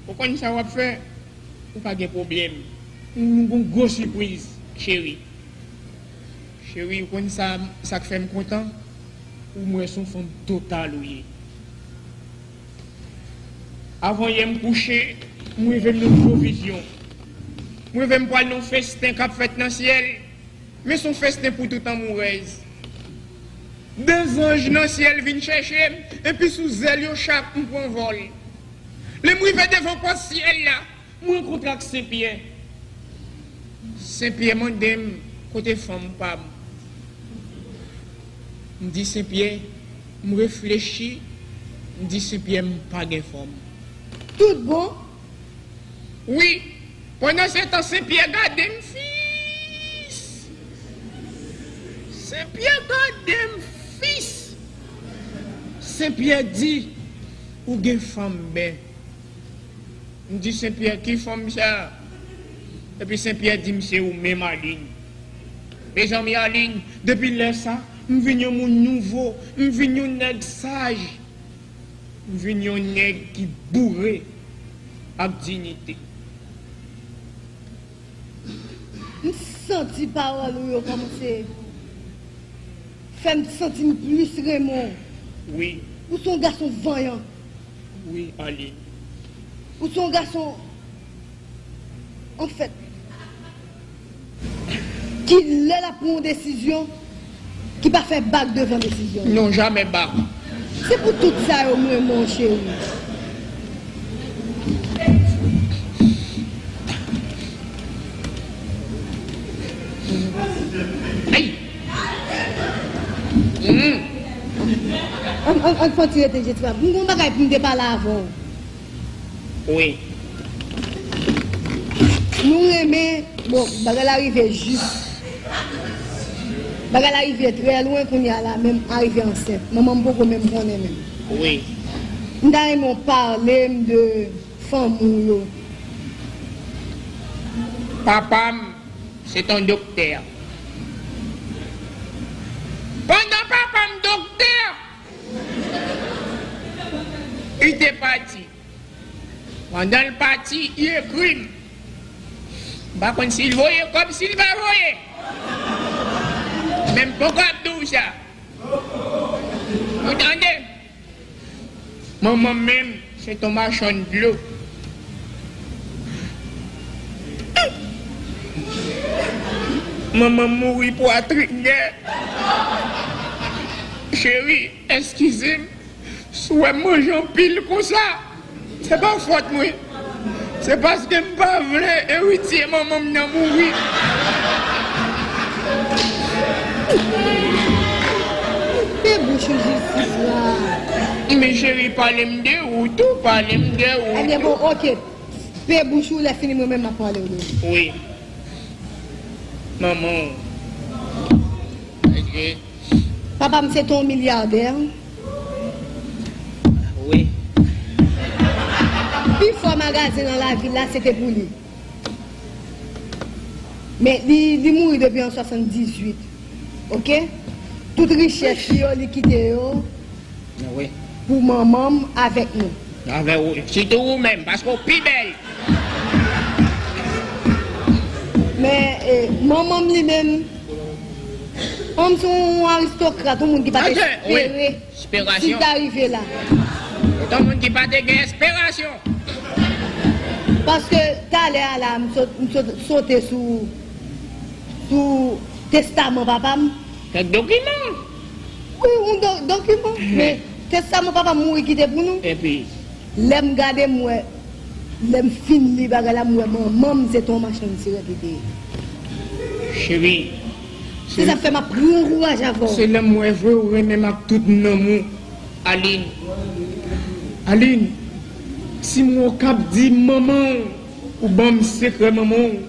Ou konn sa w ap fè? Ou pa gen pwoblèm. Nou gon gwo sipriz, cheri. Cheri, ou konn sa, sa k fè m kontan? Ou m wè se yon fanm total ou ye. Avan yè m kouche, m reve m nan yon gwo vizyon. M reve m pral nan yon festen k ap fèt nan syèl. Men se yon festen pou tout anmourèz. De zanj nan syèl vin chèche m, epi sou zèl yo chak m pran vòl. Lè m rive devan pòt syèl la, m rankontre ak Sen Pyè. Sen Pyè mande m, kote fanm pa m? M di Sen Pyè, m reflechi, m di Sen Pyè, m pa gen fanm. Tout bon? Wi, pandan se tan Sen Pyè gade m fis. Sen Pyè gade m fis. Sen Pyè di, ou gen fanm, men. M di Sen Pyè, ki fanm sa? Epi Sen Pyè di m, se ou menm, Alin. Mezanmi, Alin, depi lè sa, m vin yon moun nouvo, m vin yon nèg saj. M vin yon nèg ki boure ak diyite. M santi pawòl ou yo kòmanse fè m santi m plis renmen w. Wi. Ou se yon gason vanyan. Wi, Alin. Ou se yon gason, anfèt, ki lè l ap pran yon desizyon, ki pa fè bak devan desizyon l. Non, jamè bak. Se pou tout sa yo m renmen w, cheri. Ay! Mm. Ann, ann, ann fè yon ti rete, Jessica. M gen yon bagay pou m te pale avè w. Wi. Nou renmen, bon, bagay la rive jis. Bagay la rive trè lwen kounye a la, men m arive ansent. Manman m poko menm konnen menm. Wi. M ta renmen w pale m de fanmi w yo. Papa m, se t on doktè. Pandan papa m doktè, li te pati. Pandan l pati, li ekri m. M pa konn si l voye kòb, si l pa voye. Men m poko ap di w sa. Ou tande? Manman m menm, se t on machann dlo. Manman m mouri pwatrin nèt. Cheri, eskize m. Si w wè m manje anpil konsa, se pa fòt mwen. Se paske m pa vle eritye manman m nan mouri. Koupe bouch ou, Jisifra. Men cheri, pale m de ou tou, pale m de ou tou. Ebyen, bon, oke. Koupe bouch ou, lè fini, mwen menm, m ap pale w de ou. Wi. Manman w. Papa m se te yon milyadè. Wi. Pifò magazen nan lavil la, se te pou li. Men li, li mouri depi an swasanndizuit. Oke? Tout richès li yo, li kite yo. Wi. Pou manman m avèk nou. Avèk ou, sitou ou menm, paske w pi bèl. Men, e, manman m li menm, manman m se yon aristokrat, yon moun ki pa t espere si l ta rive la. Se yon moun ki pa te gen esperasyon. Paske talè a la, m sot, m sot, sote sou, sou testaman papa m. Kèk dokiman. Wi, yon do-, dokiman. Men testaman papa m mouri kite pou nou. Epi? Lè m gade, m wè, lè m fin li bagay la, m wè manman m se t on machann sirèt li te ye. Cheri. Se sa k fè m ap pran kouraj avè w. Se lè m wè vre ou renmen m ak tout nanm ou, Aline. Aline, si m wè w k ap di manman w, ou ban m sekrè manman w.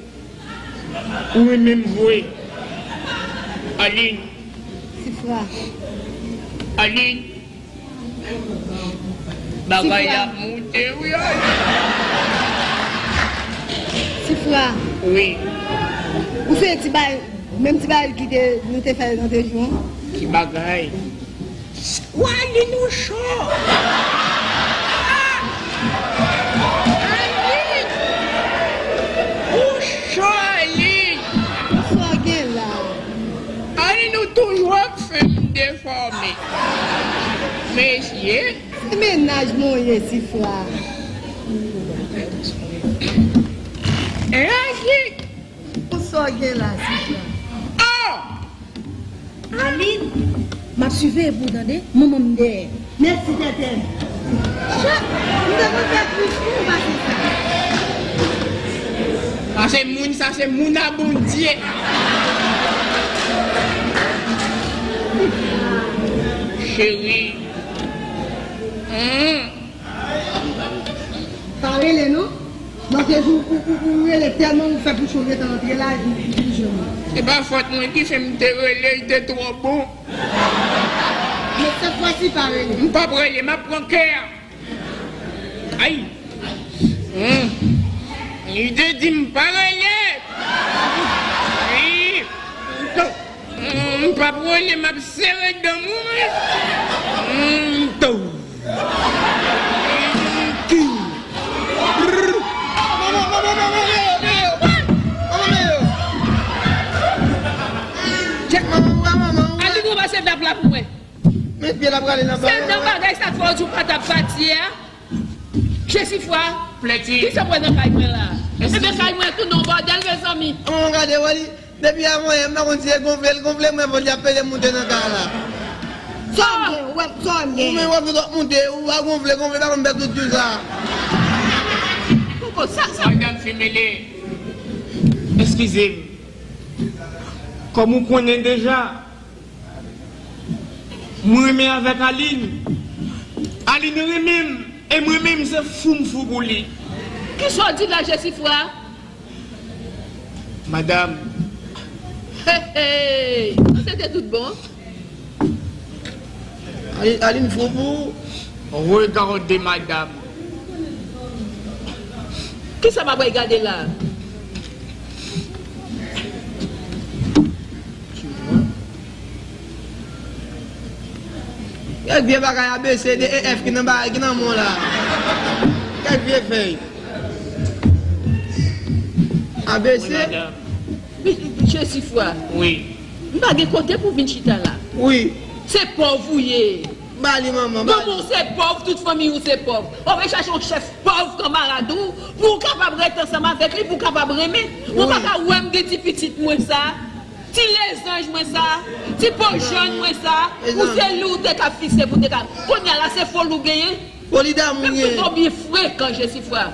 Ou renmen m vre. Aline. Sifra. Aline. Bagay la ap moute, wi, Aline. Sifra. Wi. Ou se ti bagay, menm ti bagay ki te, nou te fè nan te jou an? Ki bagay? Wa, Aline, ou cho! Aline! Ou cho, Aline! Sa w gen la? Aline, ou toujou ap fè m defòme. Mesye! Se mennaj mwen ye, Sifra. E Aline! Pou sa w gen la, Sifra? Oh! Aline, m ap siveye pou w tande, manman m dèyè. Mèsi, tètè. Chak, m te konn fè plis pou ou pase sa. Sa se moun, sa se moun a Bondye. Cheri. Hmm. Pa rele non. Lòt jou, ou, ou, ou rele tèlman ou fè pou chonje tan antre la, li, li, li jwenn ou. Se pa fòt mwen ki fè m te rele, li te twò bon. Men sèt fwa si pa rele. M p ap rele, m ap pran kè a. Ay. Hmm. Li te di m pa rele. Wi. M p ap rele, m ap sere dan mwen. Mm, tou. Mm, tou. Brrr. Manman, manman, manman, manman, manman, manman, manman. Tchèk. Manman, manman, manman. Aline, ou pase dap la pou mwen. Men pye la prale nan bagay. Se nan bagay sa k fè w di w pa t ap pati a. Jesifra, kisa w wè nan kay mwen la? Ebyen, kay mwen tou nan bòdèl, mezanmi. Manman, gade, wè li. Depi avan yè, m pa konn si e gonfle l gonfle, mwen vòt li ap pede moute nan kay la. Sa w gen, w ap, sa w gen. Ou menm w ap vin ap moute, ou pa gonfle, gonfle, pa konn fè tout tou sa. Poko sa, sa. Madanm Femele, eskize m. Kòm ou konnen deja, mwen renmen avèk Aline. Aline renmen m, e mwen menm se fou m fou pou li. Kisa w di la, Jesifra? Madanm. Hey, hey! Se te tout bon. Aline, Aline fou pou ou. Regardez, madame. Kisa m ap regade la? Kèk vye bagay A B C D E F ki nan bagay, ki nan men w la. Kèk vye fèy. A B C? Wi, madanm. Jesifwa. Wi. M pa gen kote pou vin chita la. Wi. Se pòv ou ye. Ba li, manman, ba li. Manman w se pòv, tout fanmi w se pòv. Ou vle chache yon chèf pòv kanmarad ou, pou w kapab rete ansanm avèk li, pou w kapab renmen. Ou pa ka wè m gen ti pitit mwen sa, ti lezanj mwen sa, ti po jòn mwen sa, ou se li w te ka fikse pou w te ka. Kounye a la, se foli w genyen. Foli damou m genyen. Menm si w byen frekan, Jesifwa.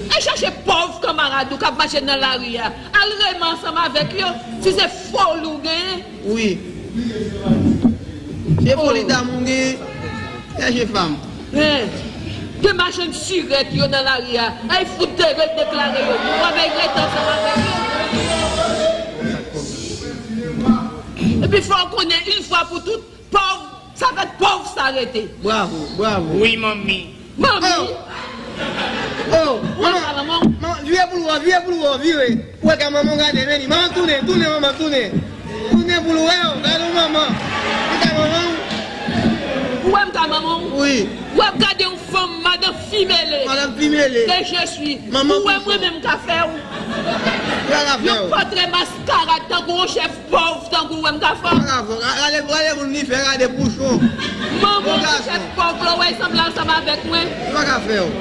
Al chache pòv kanmarad ou k ap mache nan lari a. Al renmen ansanm avèk yo, si se foli w genyen. Wi. Se foli damou m genyen. Chèche fanm. Hen. Gen machann sirèt yo nan lari a. Ay fout te redeklare yo. W ap rete ansanm avèk yo. Epi fò w konnen, yon fwa pou tout, pòv, sa fèt pòv sa rete. Bravo, bravo. Wi, manmi. Manmi. Oh. Oh, manman. Manman, vire pou l wè, vire pou l wè, vire. Ou wè ka manman w gade, men li. Manman, tounen, tounen, manman, tounen. Tounen pou l wè w, gade w manman. Li ka manman w. Ou wè m ka manman w? Wi. W ap gade yon fanm, madanm fimele. Madanm fimele. Que je suis. Manman. Ou wè mwen menm ka fè w? Sa ka fè w. Yon pòtrè maskarad tankou yon chèf pòv tankou w wè m ka fè. Pa ka fè. Gade, gade moun li fè, gade pouchon. Manman, ti chèf pòv la, w wè, sanble ansanm avèk mwen. Pa ka fè w.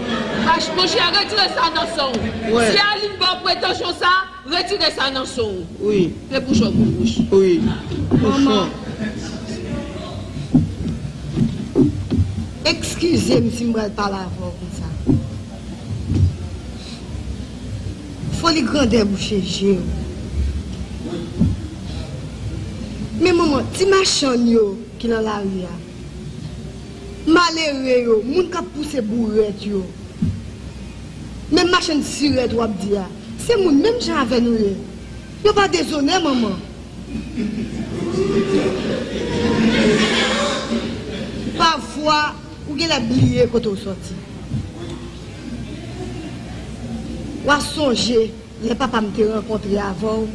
Ach, monchè, retire sa nan san w. Wè. Si Aline ba w pretansyon sa, retire sa nan san w. Wi. Se pouchon pou bouch. Wi. Pouchon. Manman. Eskize m si m pral pale avè w konsa. Foli grandè bouche je w. Men manman, ti machann yo ki nan lari a, malere yo, moun k ap pouse bourèt yo, menm machann sirèt w ap di a, se moun menm jan avè nou ye. Yo pa dezonè, manman. Pafwa, ou genlè bliye kote w sòti. W a sonje lè papa m te rankontre avè w,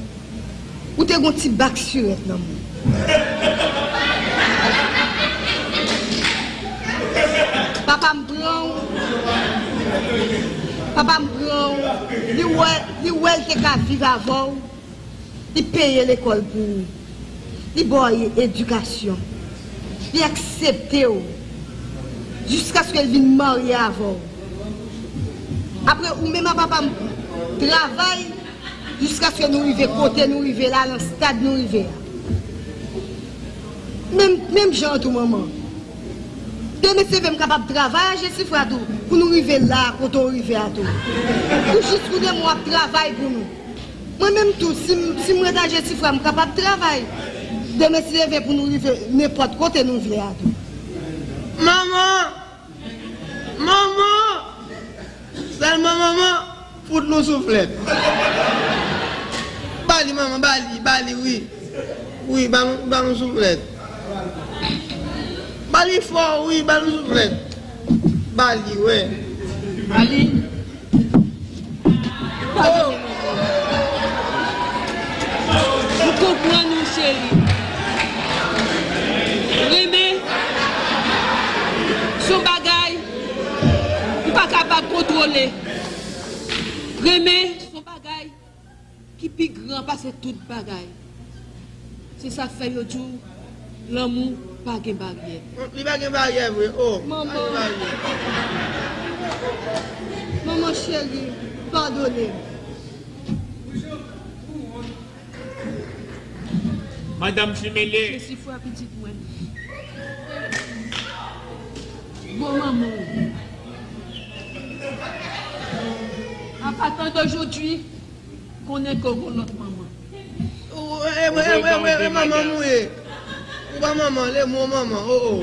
ou te gon ti bak sirèt nan men w. Papa m pran w, papa m pran w, li wè, li wè l te ka viv avè w. Li peye lekòl pou ou. Li ba w edikasyon. Li aksepte w jiskaske l vin marye avè w. Apre, ou menm a papa m travay jiskaske nou rive kote nou rive la, nan stad nou rive a. Menm, menm jan an tou, manman. Demen se vre m kapab travay a Jesifra tou, pou nou rive la, kote w rive a tou. Pou jis kounye a, w ap travay pou nou. Mwen menm tou, si m, si m ret a Jesifra, m kapab travay. Demen, si Dye vle, pou nou rive nenpòt kote nou vle a tou. Manman! Manman! Sèlman manman, fout nou souflèt. Ba li, manman, ba li, ba li, wi. Wi, ba nou, ba nou souflèt. Ba li fò, wi, ba nou souflèt. Ba li, wè. Ba li. Oh! M konprann ou, cheri. Renmen, se yon bagay ou pa kapab kontwole. Renmen, se yon bagay ki pi gran pase tout bagay. Se sa k fè yo di w, lanmou pa gen baryè. Li pa gen baryè vre, oh. Manman. Pa gen baryè. Manman cheri, padone m. Madanm Fimele. Jesifra pitit mwen. Bon manman w. A pati de jodi, konnen ke w gon lòt manman. Ou, e, e, e, e, e, e manman m ou ye. Ou pa manman, le mo manman, oh, oh.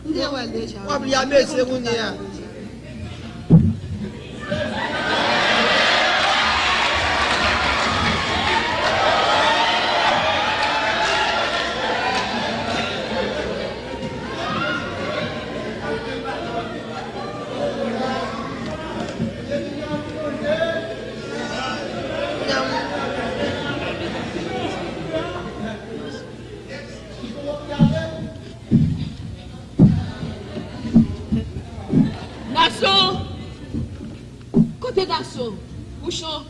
M te wè l deja. W ap li abese kounye a. Nason, Pouchon.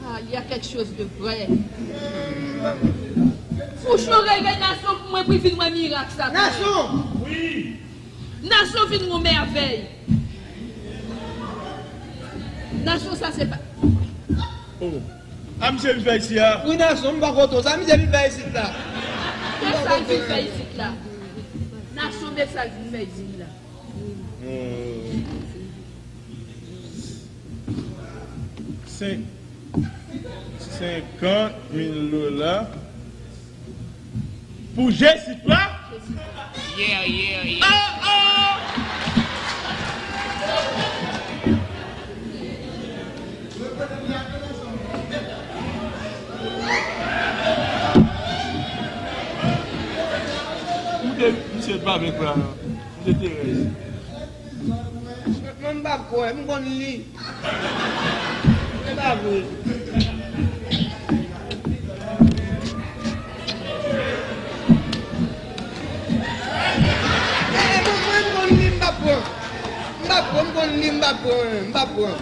Ah, il y a quelque chose de vrai. Pouchon, reve Nason pou mwen, pou l vin wè mirak sa. Nason! Wi. Nason vin yon mèvèy. Nason, sa se pa. Oh. A misye vin fè isi a? Wi, Nason, m pa kontan. Sa misye vin fè isit la? Men sa l vin fè isit la. Nason, men sa l vin fè isit la. Hmm. Senk, senkant mil dola pou Jesifra? Yeah, yeah, yeah. Oh, oh! Ou te, misye pa vle kwè a non. Misye te rèz. Mwen, m p ap kwè, m konn li. Se pa vre. E, e, mwen, mwen, m konn li, m p ap pran. M p ap pran, m konn li, m p ap pran, m p ap pran.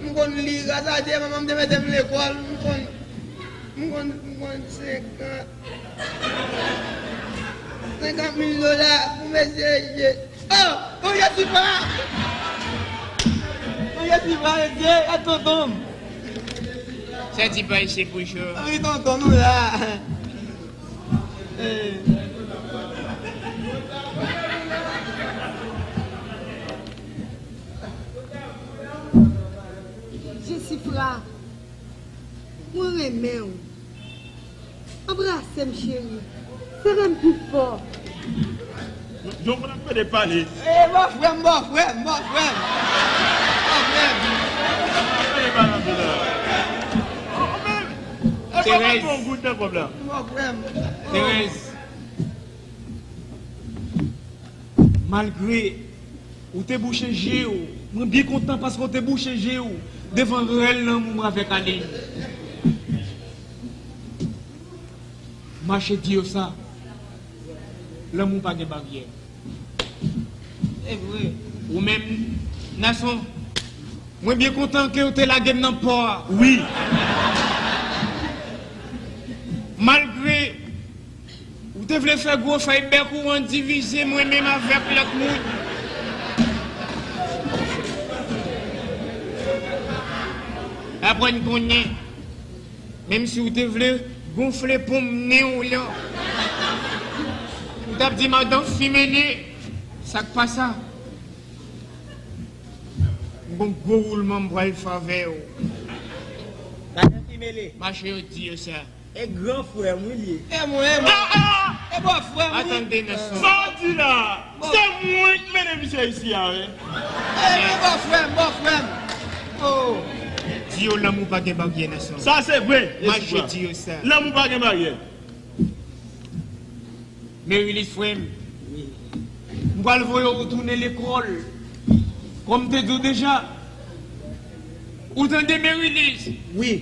M konn li, gras a Dye, manman m te mete m lekòl, m konn, m konn, m konn senkant. Senkant mil dola pou mesye je-, oh! Bon, Jesifra! Bon, Jesifra, mesye, gad tonton m. Sa ti bay se pou cho. Wi, tonton, nou la. Eh. Jesifra. Mwen renmen w. Anbrase m, cheri. Sere m pi fò. Jovena ap pede pale. E, bòfrè m, bòfrè m, bòfrè m. Bòfrè m. Ap pede pale anpil la. Oh, men, e, Terèz. Bòfrè m. Bòfrè m. Terèz. Malgre ou te bouche je w, mwen byen kontan paske w te bouche je w devan rèl lanmou mwen avèk Aline. Mache di yo sa, lanmou pa gen baryè. Se vre. Ou menm, Nason, mwen byen kontan ke w te lage m nan pò a. Wi. Malgre ou te vle fè gwo fèy bèk ou an divize mwen menm avèk lòt moun. Aprann konnen, menm si ou te vle gonfle ponm nen w lan, ou t ap di madan Fimele, sa k pa sa? M gon gwo woulman m pral fè avè w. Madan Fimele. Mache yo di yo sa. E gran frè m, wi, li ye. E mwen, e mwen. Ah, ah! E bòfrè m, wi. Atann de nan son. Sa w di la? Se mwen ki mennen misye isi a, wi. E, e bòfrè m, bòfrè m. Oh. Di yo lanmou pa gen baryè nan son. Sa se vre. Mache di yo sa. Lanmou pa gen baryè. Merilis, frè m, m pral voye w tounen lekòl. Kòm m te di w deja, ou tande, Merilis? Wi.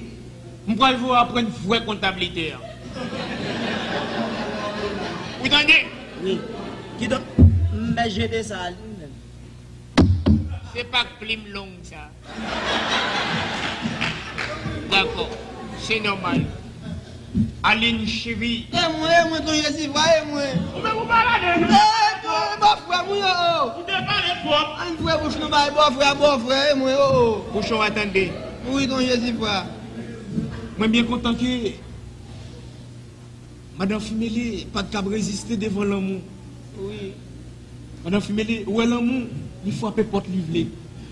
M pral voye w aprann vrè kontablite a. Ou tande? Wi. Kidonk, m bèjete sa a li menm. Se pa k plim long sa. Dakò, se nòmal. Aline cheri. E mwen, e mwen, tonton Jesifra, e mwen. Ou menm ou pa gade nou. E, e, bòfrè m, wi, o, o. Ou te pale twòp. Ann fre bouch nou bay bòfrè, bòfrè, e mwen, o, o. Pouchon, atann de. Wi, tonton Jesifra. Mwen byen kontan ke Madan Fimele pa t kab reziste devan lanmou. Wi. Madan Fimele, ou wè lanmou, li frape pòt li vle.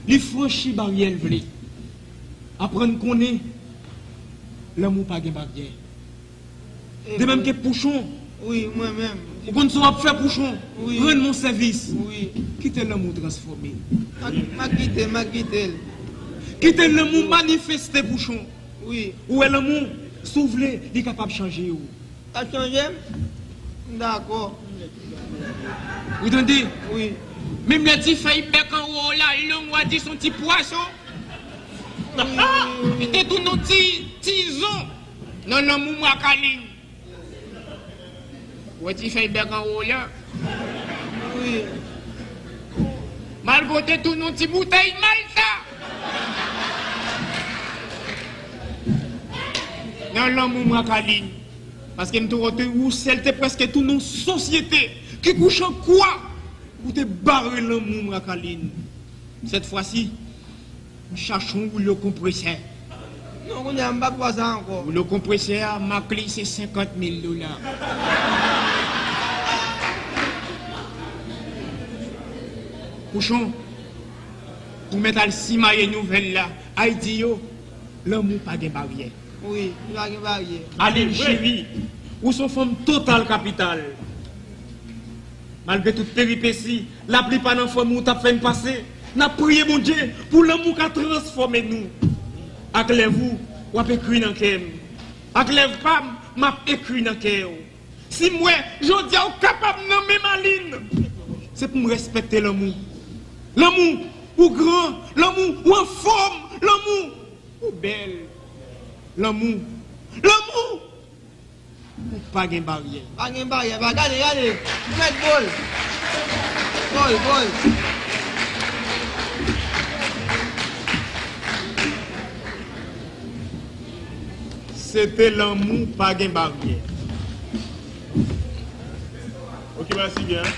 Li franchi baryè l vle. Aprann konnen, lanmou pa gen baryè. De menm ke Pouchon. Wi, mwen menm. Ou konn sa w ap fè, Pouchon? Wi. Rann mwen sèvis. Wi. Kite lanmou transfòme. M a, m a kite l, m a kite l. Kite lanmou manifeste, Pouchon. Wi. Ou wè lanmou, si w vle, li kapab chanje w. L ap chanje m? M dakò. Ou tande? Wi. Menm lè ti fèy bèk anwo w la long, w a di s on ti pwason. Wi, wi, wi. Li te tounen yon ti, ti zon nan lanmou m ak Aline. Ou wè ti fèy bèk anwo w la? Wi. Malgre w te tounen yon ti boutèy Malta. Nan lanmou m ak Aline. Paske m te wè ou sèl te prèske tou nan yon sosyete ki kouche an kwa pou te bare lanmou m ak Aline. Sèt fwa si, m chache yon woulo konpresè. Non, kounye a m p ap pran sa ankò. Woulo konpresè a, mak li se senkant mil dola. Pouchon, ou mèt al simaye nouvèl la. Ay di yo, lanmou pa gen baryè. Wi, li pa gen baryè. Aline cheri, ou se yon fanm total kapital. Malgre tout peripesi, laplipa nan fanmi w t ap fè n pase, n ap priye Bondye pou lanmou ka transfòme nou. Ak lèv ou, w ap ekri nan kè m. Ak lèv pa m, m ap ekri nan kè w. Si m wè, jodi a ou kapab nan menm Aline, se pou m respekte lanmou. Lanmou, ou gran, lanmou, ou anfòm, lanmou, ou bèl. Lanmou, lanmou, ou pa gen baryè. Pa gen baryè, pa gade, gade. Mèt gòl. Gòl, gòl. Se te lanmou pa gen baryè. Ok, mèsi byen.